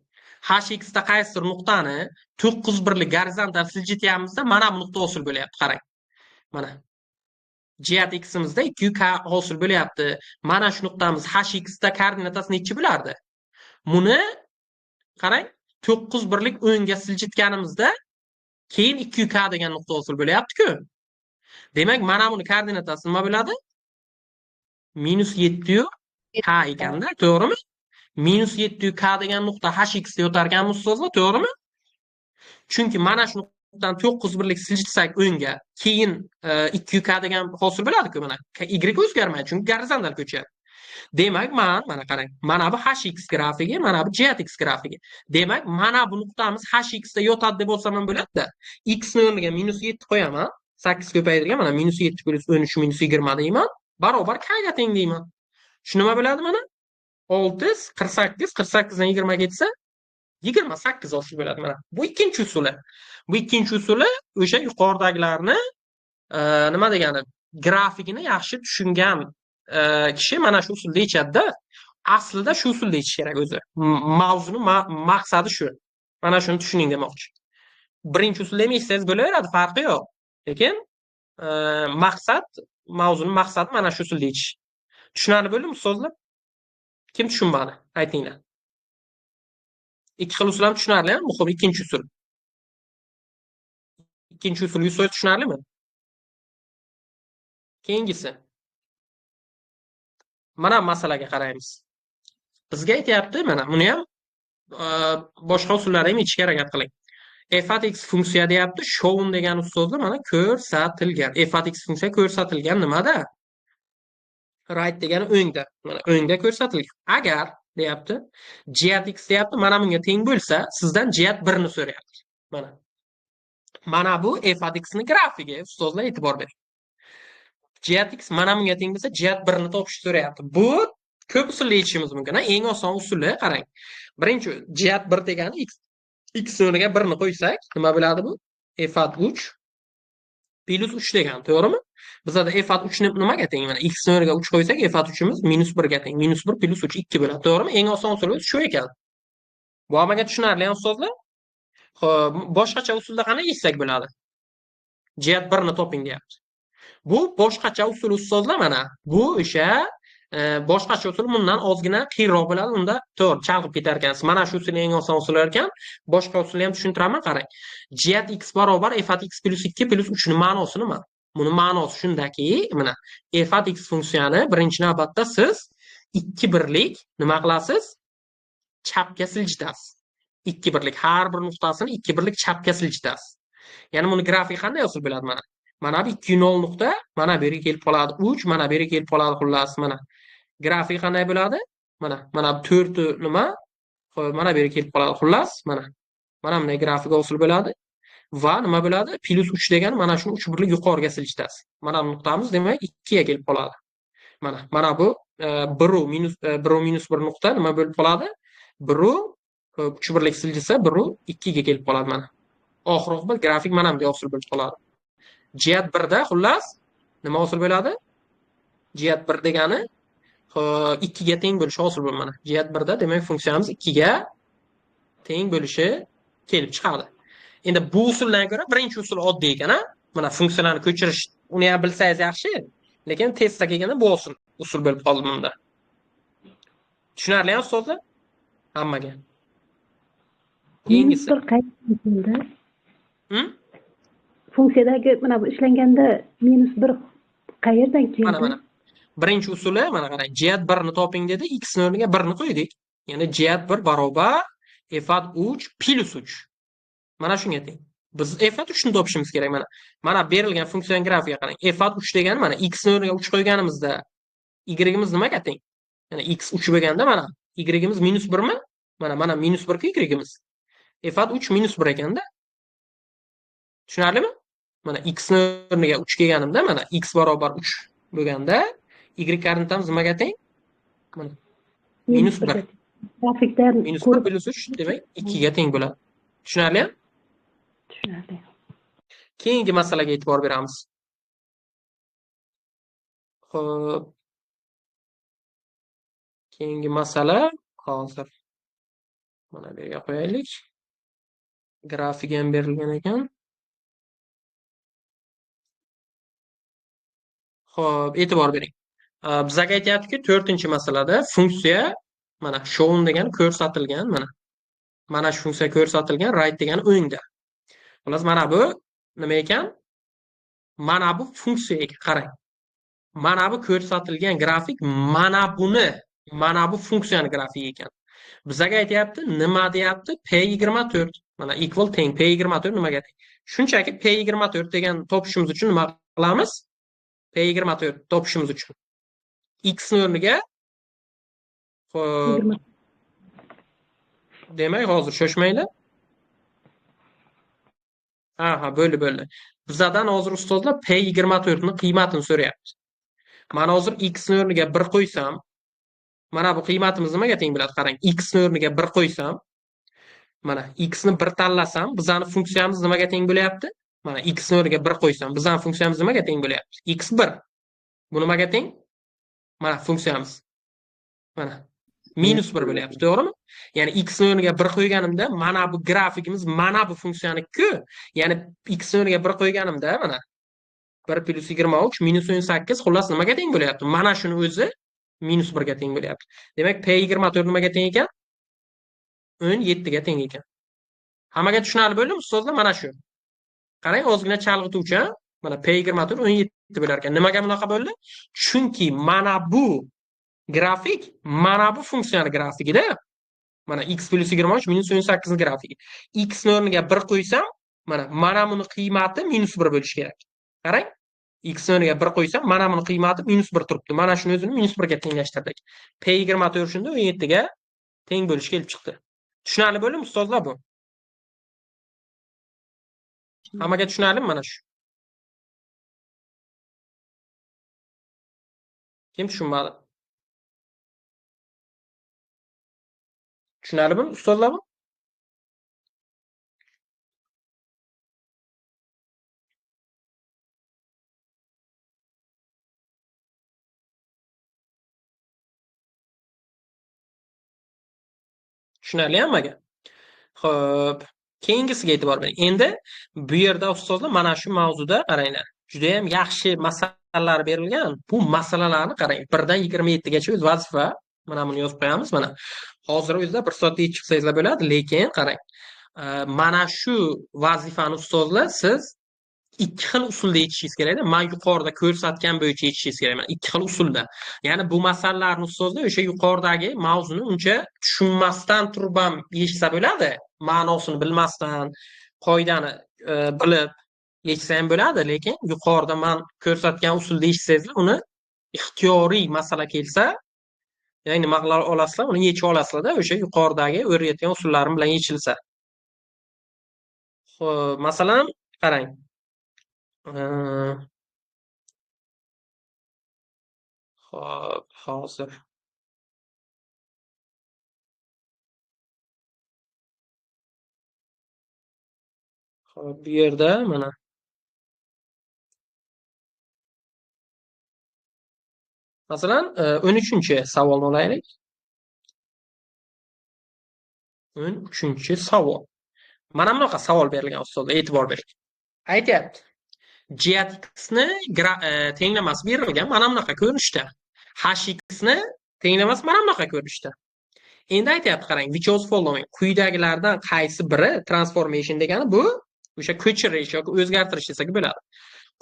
H x da qaysidir nuqtani 9 birlik gorizontal siljityapmizda, mana bu nuqta hosil bo'lyapti, qarang. Mana g at ximizda 2 k hosil bo'lyapti. Mana shu nuqtamiz h x da koordinatasi nechi bo'lardi? Buni qarang, 9 birlik o'ngga siljitganimizda keyin 2 k degan nuqta hosil bo'lyapti-ku. Demak, mana buni koordinatasi nima bo'ladi? Minus 7 k ekanda, to'g'rimi? Minus 7 k degan nuqta h x da yotar ekanmi, ustozlar, to'g'rimi? Chunki mana shu nuqtani 9 birlik siljitsak o'ngga, keyin 2 k degan hosil bo'ladi-ku mana. Y o'zgarmaydi, chunki gorizontal ko'chyapti. Demak, man mana qarang, mana bu h x grafigi, mana bu g at x grafigi. Demak, mana bu nuqtamiz h x da yotadi deb olsam ham bo'ladi-da. X ni o'rniga minus 7 qo'yaman. 8 ko'paytirgan mana minus 7 plyus 13 minus 20 deyman. Barobar k ga teng deyman. Shu nima bo'ladi mana? 6 48, 48 dan 20 ketsa 28 hosil bo'ladi mana. Bu ikkinchi usuli. Bu ikkinchi usuli o'sha yuqoridagilarni nima degani, grafikini yaxshi tushungan kishi mana shu usulda yechadi-da. Aslida shu usulda yechish kerak o'zi. Mavzuni maqsadi shu. Mana shuni tushuning demoqchi. Birinchi usulda ham yechsangiz bo'laveradi, farqi yo'q. Lekin maqsad, mavzuni maqsadi mana shu usulda yechish. Tushunarli bo'ldimi, ustozlar? Kim tushunmadi? Aytinglar. Ikki xil usul ham tushunarli, muhim ikkinchi usul. Ikkinchi usul 100% tushunarlimi? Keyingisi. Mana masalaga qaraymiz. Bizga aytyapti, mana buni ham boshqa usullarni ham yechishga harakat qiling. F at x funksiya deyapti, shown degan ustozlar mana ko'rsatilgan. F at x funksiya ko'rsatilgan nimada? Right degani o'ngda. Mana o'ngda ko'rsatilgan. Agar deyapti, g at x deyapti, mana bunga teng bo'lsa, sizdan g at 1 ni so'rayapti. Mana. Mana bu f at x ni grafigi, ustozlar e'tibor bering. G at x mana bunga teng bo'lsa, g at 1 ni topishni so'rayapti. Bu ko'p usulda yechishimiz mumkin. Eng oson usuli qarang. Birinchi g at 1 degani x x o'rniga 1 ni qo'ysak, nima bo'ladi bu? F at 3 plyus 3 degan, to'g'rimi? Bizada f at 3 nimaga teng? Mana x o'rniga 3 qo'ysak, f at 3imiz minus 1 ga teng. Minus 1 plyus 3 2 bo'ladi, to'g'rimi? Eng oson usuli shu ekan. Bu hammaga tushunarli, ustozlar? Xo'p, boshqacha usulda qanday yechsak bo'ladi? G at 1 ni toping deyapti. Bu boshqacha usul, ustozlar, mana. Bu o'sha boshqacha usul bundan ozgina qiyinroq bo'ladi. Unda to'g'ri chalg'ib ketar ekansiz. Mana shu usul eng oson usul ekan. Boshqa usulni ham tushuntiraman, qarang. G at x barobar f at x plyus 2 plyus 3 ning ma'nosi nima? Buni ma'nosi shundaki, mana f at x funksiyani birinchi navbatda siz 2 birlik nima qilasiz? Chapga siljitasiz. 2 birlik har bir nuqtasini 2 birlik chapga siljitasiz. Ya'ni buni grafik qanday hosil bo'ladi mana? Mana bu 2 0 nuqta, mana bu yerga kelib qoladi 3, mana bu yerga kelib qoladi, xullas mana. Grafik qanday bo'ladi? Mana, mana bu 4 nima? Xo'p, mana bu yerga kelib qoladi, xullas, mana. Mana bunday grafik hosil bo'ladi. Va nima bo'ladi? Plyus 3 degani mana shuni 3 birlik yuqoriga siljitasiz. Mana bu nuqtamiz demak 2 ga kelib qoladi. Mana, mana bu 1 minus 1 minus 1 nuqta nima bo'lib qoladi? 1 3 birlik siljisa 1 2 ga kelib qoladi mana. Oxir oqibat grafik mana bunday hosil bo'lib qoladi. G at 1 da xullas nima hosil bo'ladi? G at 1 degani 2 ga teng bo'lishi hosil bo'ladi mana. G at 1 da demak funksiyamiz 2 ga teng bo'lishi kelib chiqadi. Endi bu usuldan ko'ra birinchi usul oddiy ekan, a? Mana funksiyalarni ko'chirish, uni ham bilsangiz yaxshi, lekin testda kelganda bu oson usul bo'lib qoldi bunda. Tushunarlimi, ustozlar? Hammaga. Minus Keyingisi. 1 qayerdan keldi? Funksiyadagi Funksiyadagi mana bu ishlanganda minus 1 qayerdan keldi? Mana mana. Birinchi usuli mana qarang, g at 1 ni toping dedi, x ni o'rniga 1 ni qo'ydik. Ya'ni g at 1 barobar f at 3 plyus 3. Mana shunga teng. Biz f at 3 ni topishimiz kerak mana. Mana berilgan funksiyaning grafigiga qarang. F at 3 degani mana x ni o'rniga 3 qo'yganimizda y'imiz nimaga teng? Ya'ni x 3 bo'lganda mana y'imiz minus 1 mi? Mana minus 1 ku y'imiz. F at 3 minus 1 ekanda. Tushunarlimi? Mana x ni o'rniga 3 kelganimda, mana x barobar 3 bo'lganda, y koordinatamiz nimaga teng? Mana minus 1. Grafikdan minus 1 plus 3 demak 2 ga teng bo'ladi. Tushunarlimi? Tushunarli. Keyingi masalaga e'tibor beramiz. Xo'p. Keyingi masala hozir mana bu yerga qo'yaylik. Grafik ham berilgan ekan. Xo'p, e'tibor bering. Bizga aytyaptiki, 4-masalada funksiya mana shown degani ko'rsatilgan, mana. Mana shu funksiya ko'rsatilgan, right degani o'ngda. Xullas, mana bu nima ekan? Mana bu funksiya ekan, qarang. Mana bu ko'rsatilgan grafik mana buni, mana bu funksiyani grafigi ekan. Bizga aytyapti, nima deyapti? P24. Mana equal teng P24 nimaga teng? Shunchaki P24 degan topishimiz uchun nima qilamiz? P24 topishimiz uchun x ni o'rniga xo'p, demak hozir shoshmanglar. Aha, bo'ldi. Bizdan hozir ustozlar P24 ni qiymatini so'rayapti. Mana hozir x ni o'rniga 1 qo'ysam, mana bu qiymatimiz nimaga teng bo'ladi? Qarang, x ni o'rniga 1 qo'ysam, mana x ni 1 tanlasam, bizning funksiyamiz nimaga teng bo'lyapti? Mana x ni o'rniga 1 qo'ysam, bizning funksiyamiz nimaga teng bo'lyapti? x1. Bu nimaga teng? Mana funksiyamiz. Mana minus 1 bo'lyapti, to'g'rimi? Ya'ni x ni o'rniga 1 qo'yganimda mana bu grafikimiz mana bu funksiyani-ku. Ya'ni x ni o'rniga 1 qo'yganimda mana 1 plus 23 minus 18 xullas nimaga teng bo'lyapti? Mana shuni o'zi minus 1 ga teng bo'lyapti. Demak, P24 nimaga teng ekan? 17 ga teng ekan. Hammaga tushunarli bo'ldimi ustozlar? Mana shu. Qarang, ozgina chalg'ituvchi, mana P24 17 bo'lar ekan. Nimaga bunaqa bo'ldi? Chunki mana bu grafik mana bu funksiyani grafikida. Mana x plus 23 minus 18 ning grafigi. X ni o'rniga 1 qo'ysam, mana buni qiymati minus 1 bo'lishi kerak. Qarang, x ni o'rniga 1 qo'ysam, mana buni qiymati minus 1 turibdi. Mana shuni o'zini minus 1 ga tenglashtirdik. P24 shunda 17 ga teng bo'lishi kelib chiqdi. Tushunarli bo'ldimi ustozlar bu? Hammaga tushunarlimi mana shu? Kim tushunmadi? Tushunarlimi ustozlar bu? Tushunarli hammaga? Xo'p, keyingisiga e'tibor bering. Endi bu yerda ustozlar mana shu mavzuda qaranglar. Juda ham yaxshi masalalar berilgan. Bu masalalarni qarang. 1 dan 27 gacha o'z vazifa. Mana buni yozib qo'yamiz mana. Hozir o'zida 1 soatda yechib chiqsangizlar bo'ladi, lekin qarang. Mana shu vazifani ustozlar siz ikki xil usulda yechishingiz kerakda. Men yuqorida ko'rsatgan bo'yicha yechishingiz kerak. Mana ikki xil usulda. Ya'ni bu masalalarni ustozlar o'sha yuqoridagi mavzuni uncha tushunmasdan turib ham yechsa bo'ladi. Ma'nosini bilmasdan, qoidani bilib yechsa ham bo'ladi, lekin yuqorida men ko'rsatgan usulda yechsangizlar, uni ixtiyoriy masala kelsa, ya'ni nima qila olasizlar, uni yecha olasizlarda o'sha yuqoridagi o'rgatgan usullarim bilan yechilsa. Xo'p, masalan, qarang. Xo'p, hozir. Xo'p, bu yerda mana masalan, 13-savolni olaylik. 13-savol. Mana bunaqa savol berilgan ustozlar, e'tibor bering. Aytyapti. G at x ni tenglamasi berilgan mana bunaqa ko'rinishda. Hx ni tenglamasi mana bunaqa ko'rinishda. Endi aytyapti, qarang, which of following quyidagilardan qaysi biri transformation degani bu o'sha ko'chirish yoki o'zgartirish desak bo'ladi.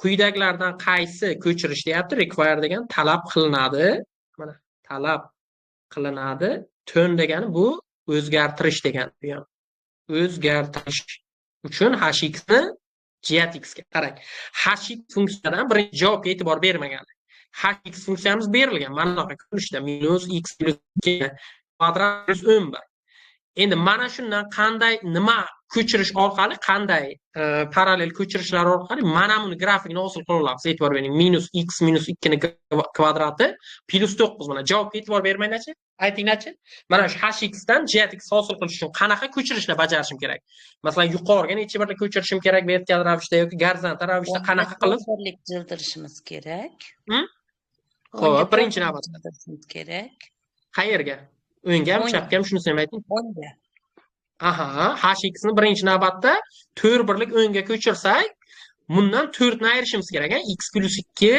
Quyidagilardan qaysi ko'chirish deyapti, require degan talab qilinadi. Mana talab qilinadi. Turn degani bu o'zgartirish degani. Bu ham o'zgartirish uchun hx ni g at x ga qarang. Hx funksiyadan birinchi javobga e'tibor bermagan. Hx funksiyamiz berilgan mana bunaqa ko'rinishda minus x plus 2 kvadrat plus 11. Endi mana shundan qanday nima ko'chirish orqali, qanday parallel ko'chirishlar orqali mana buni grafikni hosil qila olamiz. E'tibor bering. Minus x minus 2 ni kvadrati plus 9. Mana javobga e'tibor bermanglarchi. Aytinglarchi. Mana shu hx dan g x hosil qilish uchun qanaqa ko'chirishlar bajarishim kerak? Masalan, yuqoriga necha birlik ko'chirishim kerak vertikal ravishda yoki gorizontal ravishda qanaqa qilib birlik jildirishimiz kerak? Xo'p, birinchi navbatda kerak. Qayerga? O'ngami, chapgami, shunisini ham ayting. O'ngga. Aha, hx ni birinchi navbatda 4 birlik o'ngga ko'chirsak, bundan 4 ni ayirishimiz kerak, ha? X plus 2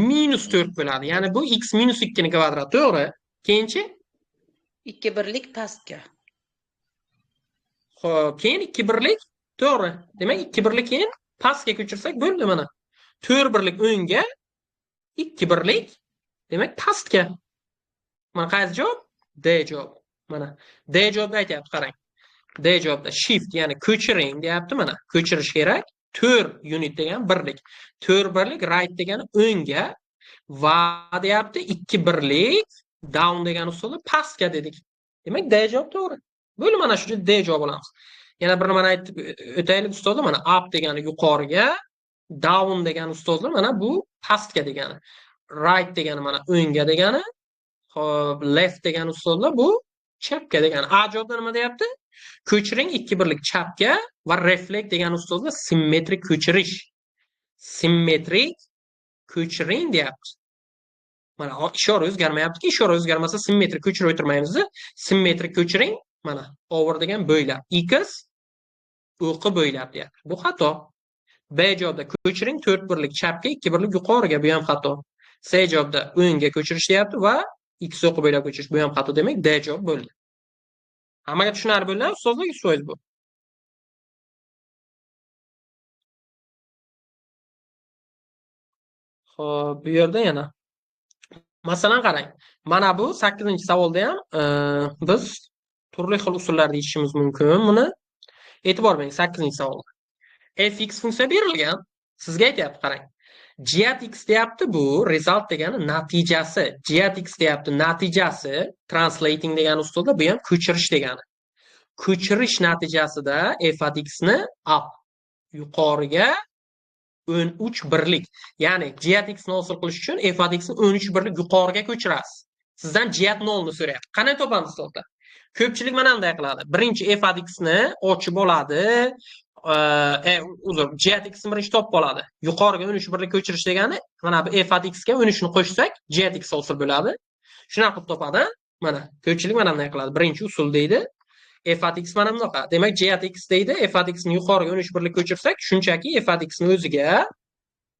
minus 4 bo'ladi. Ya'ni bu x minus 2 ni kvadrati, to'g'ri? Keyinchi? 2 birlik pastga. Xo'p, keyin 2 birlik, to'g'ri. Demak, 2 birlik keyin pastga ko'chirsak bo'ldi mana. 4 birlik o'ngga, 2 birlik, demak pastga. Mana qaysi javob? D javob. Mana D javobda aytyapti, qarang. D javobda shift, ya'ni ko'chiring deyapti mana. Ko'chirish kerak. 4 unit degan birlik. 4 birlik right degani o'ngga va deyapti 2 birlik down degan usulda pastga dedik. Demak, D javob to'g'ri. Bo'ldi, mana shu D javob olamiz. Yana bir nimani aytib o'taylik ustozlar, mana up degani yuqoriga, down degani ustozlar mana bu pastga degani. Right degani mana o'ngga degani, xo'p, left degani ustozlar bu chapga degani. A javobda nima deyapti? Ko'chiring 2 birlik chapga va reflect degan ustozlar simmetrik ko'chirish. Simmetrik ko'chiring deyapti. Mana ishora o'zgarmayaptiki, ishora o'zgarmasa simmetrik ko'chirib o'tirmaymiz. Simmetrik ko'chiring, mana over degan bo'ylab, x o'qi bo'ylab deyapti. Bu xato. B javobda ko'chiring 4 birlik chapga, 2 birlik yuqoriga, bu ham xato. C javobda o'ngga ko'chirish deyapti va x o'qi bo'ylab ko'chirish, bu ham xato. Demak, D javob bo'ldi. Hammaga tushunarli bo'ldi, ustozlar 100% bu. Xo'p, bu yerda yana masalan qarang. Mana bu 8-savolda ham biz turli xil usullarda yechishimiz mumkin buni. E'tibor bering, 8-savolda. Fx funksiya berilgan, sizga aytyapti, qarang. G x deyapti, bu result degani natijasi. G x deyapti, natijasi, translating degani usulda bu ham ko'chirish degani. Ko'chirish natijasida f x ni up yuqoriga 13 birlik. Ya'ni g x ni hosil qilish uchun f x ni 13 birlik yuqoriga ko'chirasiz. Sizdan g 0 ni so'rayapti. Qanday topamiz ustozlar? Ko'pchilik mana bunday qiladi. Birinchi f x ni ochib oladi. Uzr, g x ni birinchi topib oladi. Yuqoriga 13 birlik ko'chirish degani mana bu f x ga 13 ni qo'shsak, g x hosil bo'ladi. Shunaqa qilib topadi. Mana ko'pchilik mana bunday qiladi. Birinchi usul deydi. F x mana bunaqa. Demak, g x deydi. F x ni yuqoriga 13 birlik ko'chirsak, shunchaki f x ni o'ziga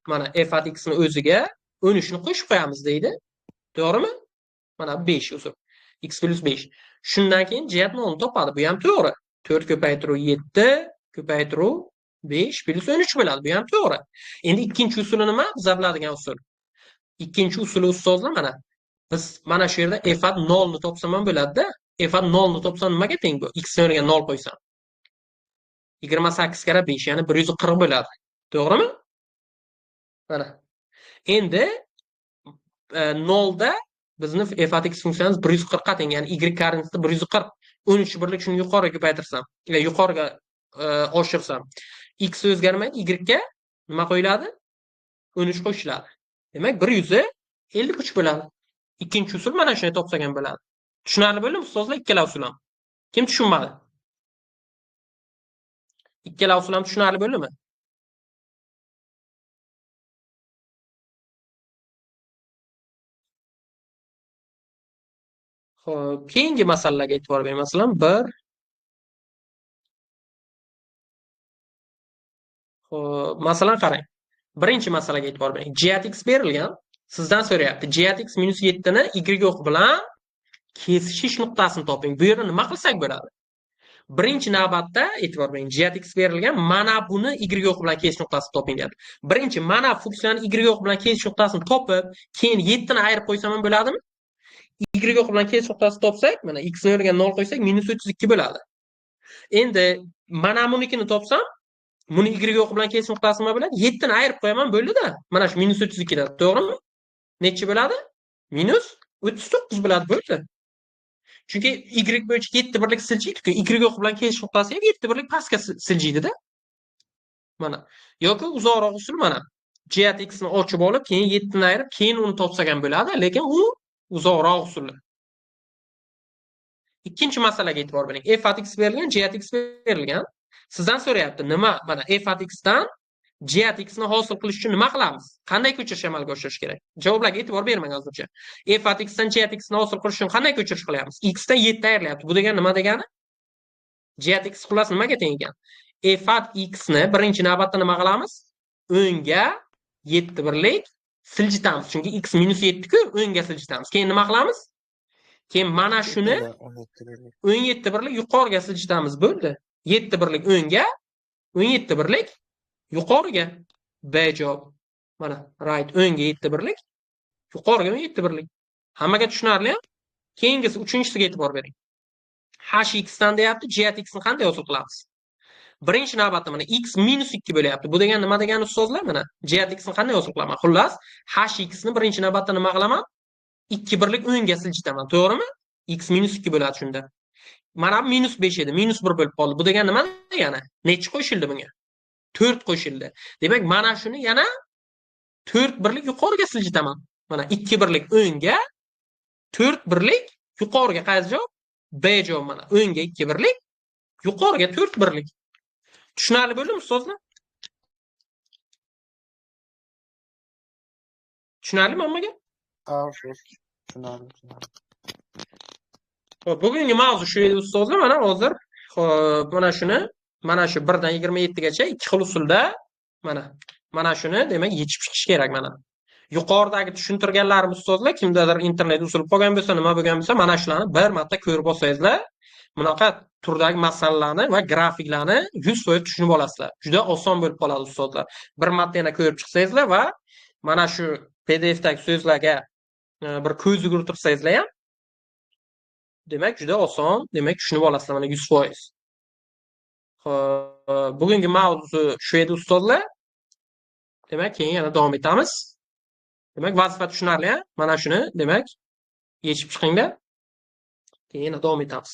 mana f x ni o'ziga 13 ni qo'shib qo'yamiz deydi. To'g'rimi? Mana 5 uzr. X plus 5. Shundan keyin g 0 ni topadi. Bu ham to'g'ri. 4 ko'paytiruv 7 ko'paytiruv 5 plus 13 bo'ladi. Bu ham to'g'ri. Endi ikkinchi usuli nima? Biz biladigan usul. Ikkinchi usuli ustozlar mana biz mana shu yerda f 0 ni topsam ham bo'ladi-da. F 0 ni topsam nimaga teng bu? X o'rniga 0 qo'ysam. 28 karra 5, ya'ni 140 bo'ladi. To'g'rimi? Mana. Endi 0 da bizni f x funksiyamiz 140 ga teng, ya'ni y koordinatida 140. 13 birlik shuni yuqoriga ko'paytirsam, yuqoriga oshirsam, x o'zgarmaydi, y ga nima qo'yiladi? 13 qo'shiladi. Demak, 153 bo'ladi. Ikkinchi usul mana shuni topsak ham bo'ladi. Tushunarli bo'ldimi ustozlar ikkala usul ham? Kim tushunmadi? Ikkala usul ham tushunarli bo'ldimi? Xo'p, keyingi masalalarga e'tibor bering. Masalan, 1. Xo'p, masalan qarang. Birinchi masalaga e'tibor bering. G x berilgan. Sizdan so'rayapti. G x minus 7 ni y o'qi bilan kesishish nuqtasini toping. Bu yerda nima qilsak bo'ladi? Birinchi navbatda e'tibor bering. G x berilgan, mana buni y o'qi bilan kesish nuqtasini toping deyapti. Birinchi mana funksiyani y o'qi bilan kesish nuqtasini topib, keyin 7 ni ayirib qo'ysam ham bo'ladimi? Y o'qi bilan kesish nuqtasini topsak, mana x ni o'rniga 0 qo'ysak, minus 32 bo'ladi. Endi mana bunikini topsam, buni y o'qi bilan kesish nuqtasi nima bo'ladi? 7 ni ayirib qo'yaman, bo'ldi-da. Mana shu minus 32 dan, to'g'rimi? Necha bo'ladi? Minus 39 bo'ladi, bo'ldi. Chunki y bo'yicha 7 birlik siljiydi-ku, y o'qi bilan kesish nuqtasi ham 7 birlik pastga siljiydi-da. Mana. Yoki uzoqroq usul mana. G at x ni ochib olib, keyin 7 ni ayirib, keyin uni topsak ham bo'ladi, lekin u uzoqroq usuli. Ikkinchi masalaga e'tibor bering. F at x berilgan, G at x berilgan. Sizdan so'rayapti, nima? Mana f at x dan G at x ni hosil qilish uchun nima qilamiz? Qanday ko'chirish amalga oshirish kerak? Javoblarga e'tibor bermang hozircha. F at x dan G at x ni hosil qilish uchun qanday ko'chirish qilyapmiz? X dan 7 ayrilyapti. Bu degani nima degani? G at x xullas nimaga teng ekan? F at x ni birinchi navbatda nima qilamiz? O'ngga 7 birlik siljitamiz. Chunki x minus 7 ku, o'ngga siljitamiz. Keyin nima qilamiz? Keyin mana shuni 17 birlik yuqoriga siljitamiz, bo'ldi. 7 birlik o'ngga, 17 birlik yuqoriga. B javob. Mana right, o'ngga 7 birlik, yuqoriga 17 birlik. Hammaga tushunarli? Keyingisi uchinchisiga e'tibor bering. H x dan deyapti, G at x ni qanday hosil qilamiz? Birinchi navbatda mana x minus 2 bo'lyapti. Bu degani nima degani ustozlar? Mana G at x ni qanday hosil qilaman? Xullas, H x ni birinchi navbatda nima qilaman? 2 birlik o'ngga siljitaman, to'g'rimi? X minus 2 bo'ladi shunda. Mana bu minus 5 edi, minus 1 bo'lib qoldi. Bu degani nima degani? Nechi qo'shildi bunga? 4 qo'shildi. Demak, mana shuni yana 4 birlik yuqoriga siljitaman. Mana 2 birlik o'ngga, 4 birlik yuqoriga. Qaysi javob? B javob mana. O'ngga 2 birlik, yuqoriga 4 birlik. Tushunarli bo'ldimi ustozlar? Tushunarlimi hammaga? Ha, tushunarli, tushunarli. Xo'p, bugungi mavzu shu edi ustozlar. Mana hozir xo'p, mana shuni, mana shu 1 dan 27 gacha ikki xil usulda mana shuni demak yechib chiqish kerak mana. Yuqoridagi tushuntirganlarim ustozlar, kimdadir internet uzilib qolgan bo'lsa, nima bo'lgan bo'lsa, mana shularni bir marta ko'rib olsangizlar, bunaqa turdagi masalalarni va grafiklarni 100% tushunib olasizlar. Juda oson bo'lib qoladi ustozlar. Bir marta yana ko'rib chiqsangizlar va mana shu PDFdagi so'zlarga bir ko'z yugurtirsangizlar ham, demak juda oson, demak tushunib olasizlar mana 100%. Xo'p, bugungi mavzu shu edi ustozlar. Demak, keyin yana davom etamiz. Demak, vazifa tushunarli, ha? Mana shuni demak yechib chiqingda. Keyin yana davom etamiz.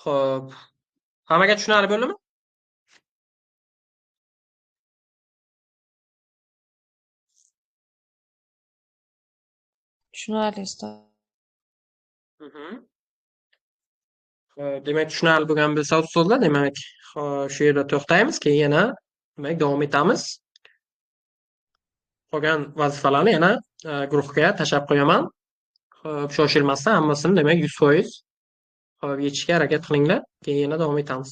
Xo'p, hammaga tushunarli bo'ldimi? Tushunarli ustoz. Demak, tushunarli bo'lgan bo'lsa ustozlar, demak, shu yerda to'xtaymiz, keyin yana demak davom etamiz. Qolgan vazifalarni yana guruhga tashlab qo'yaman. Xo'p, shoshilmasdan hammasini demak 100% yechishga harakat qilinglar. Keyin yana davom etamiz.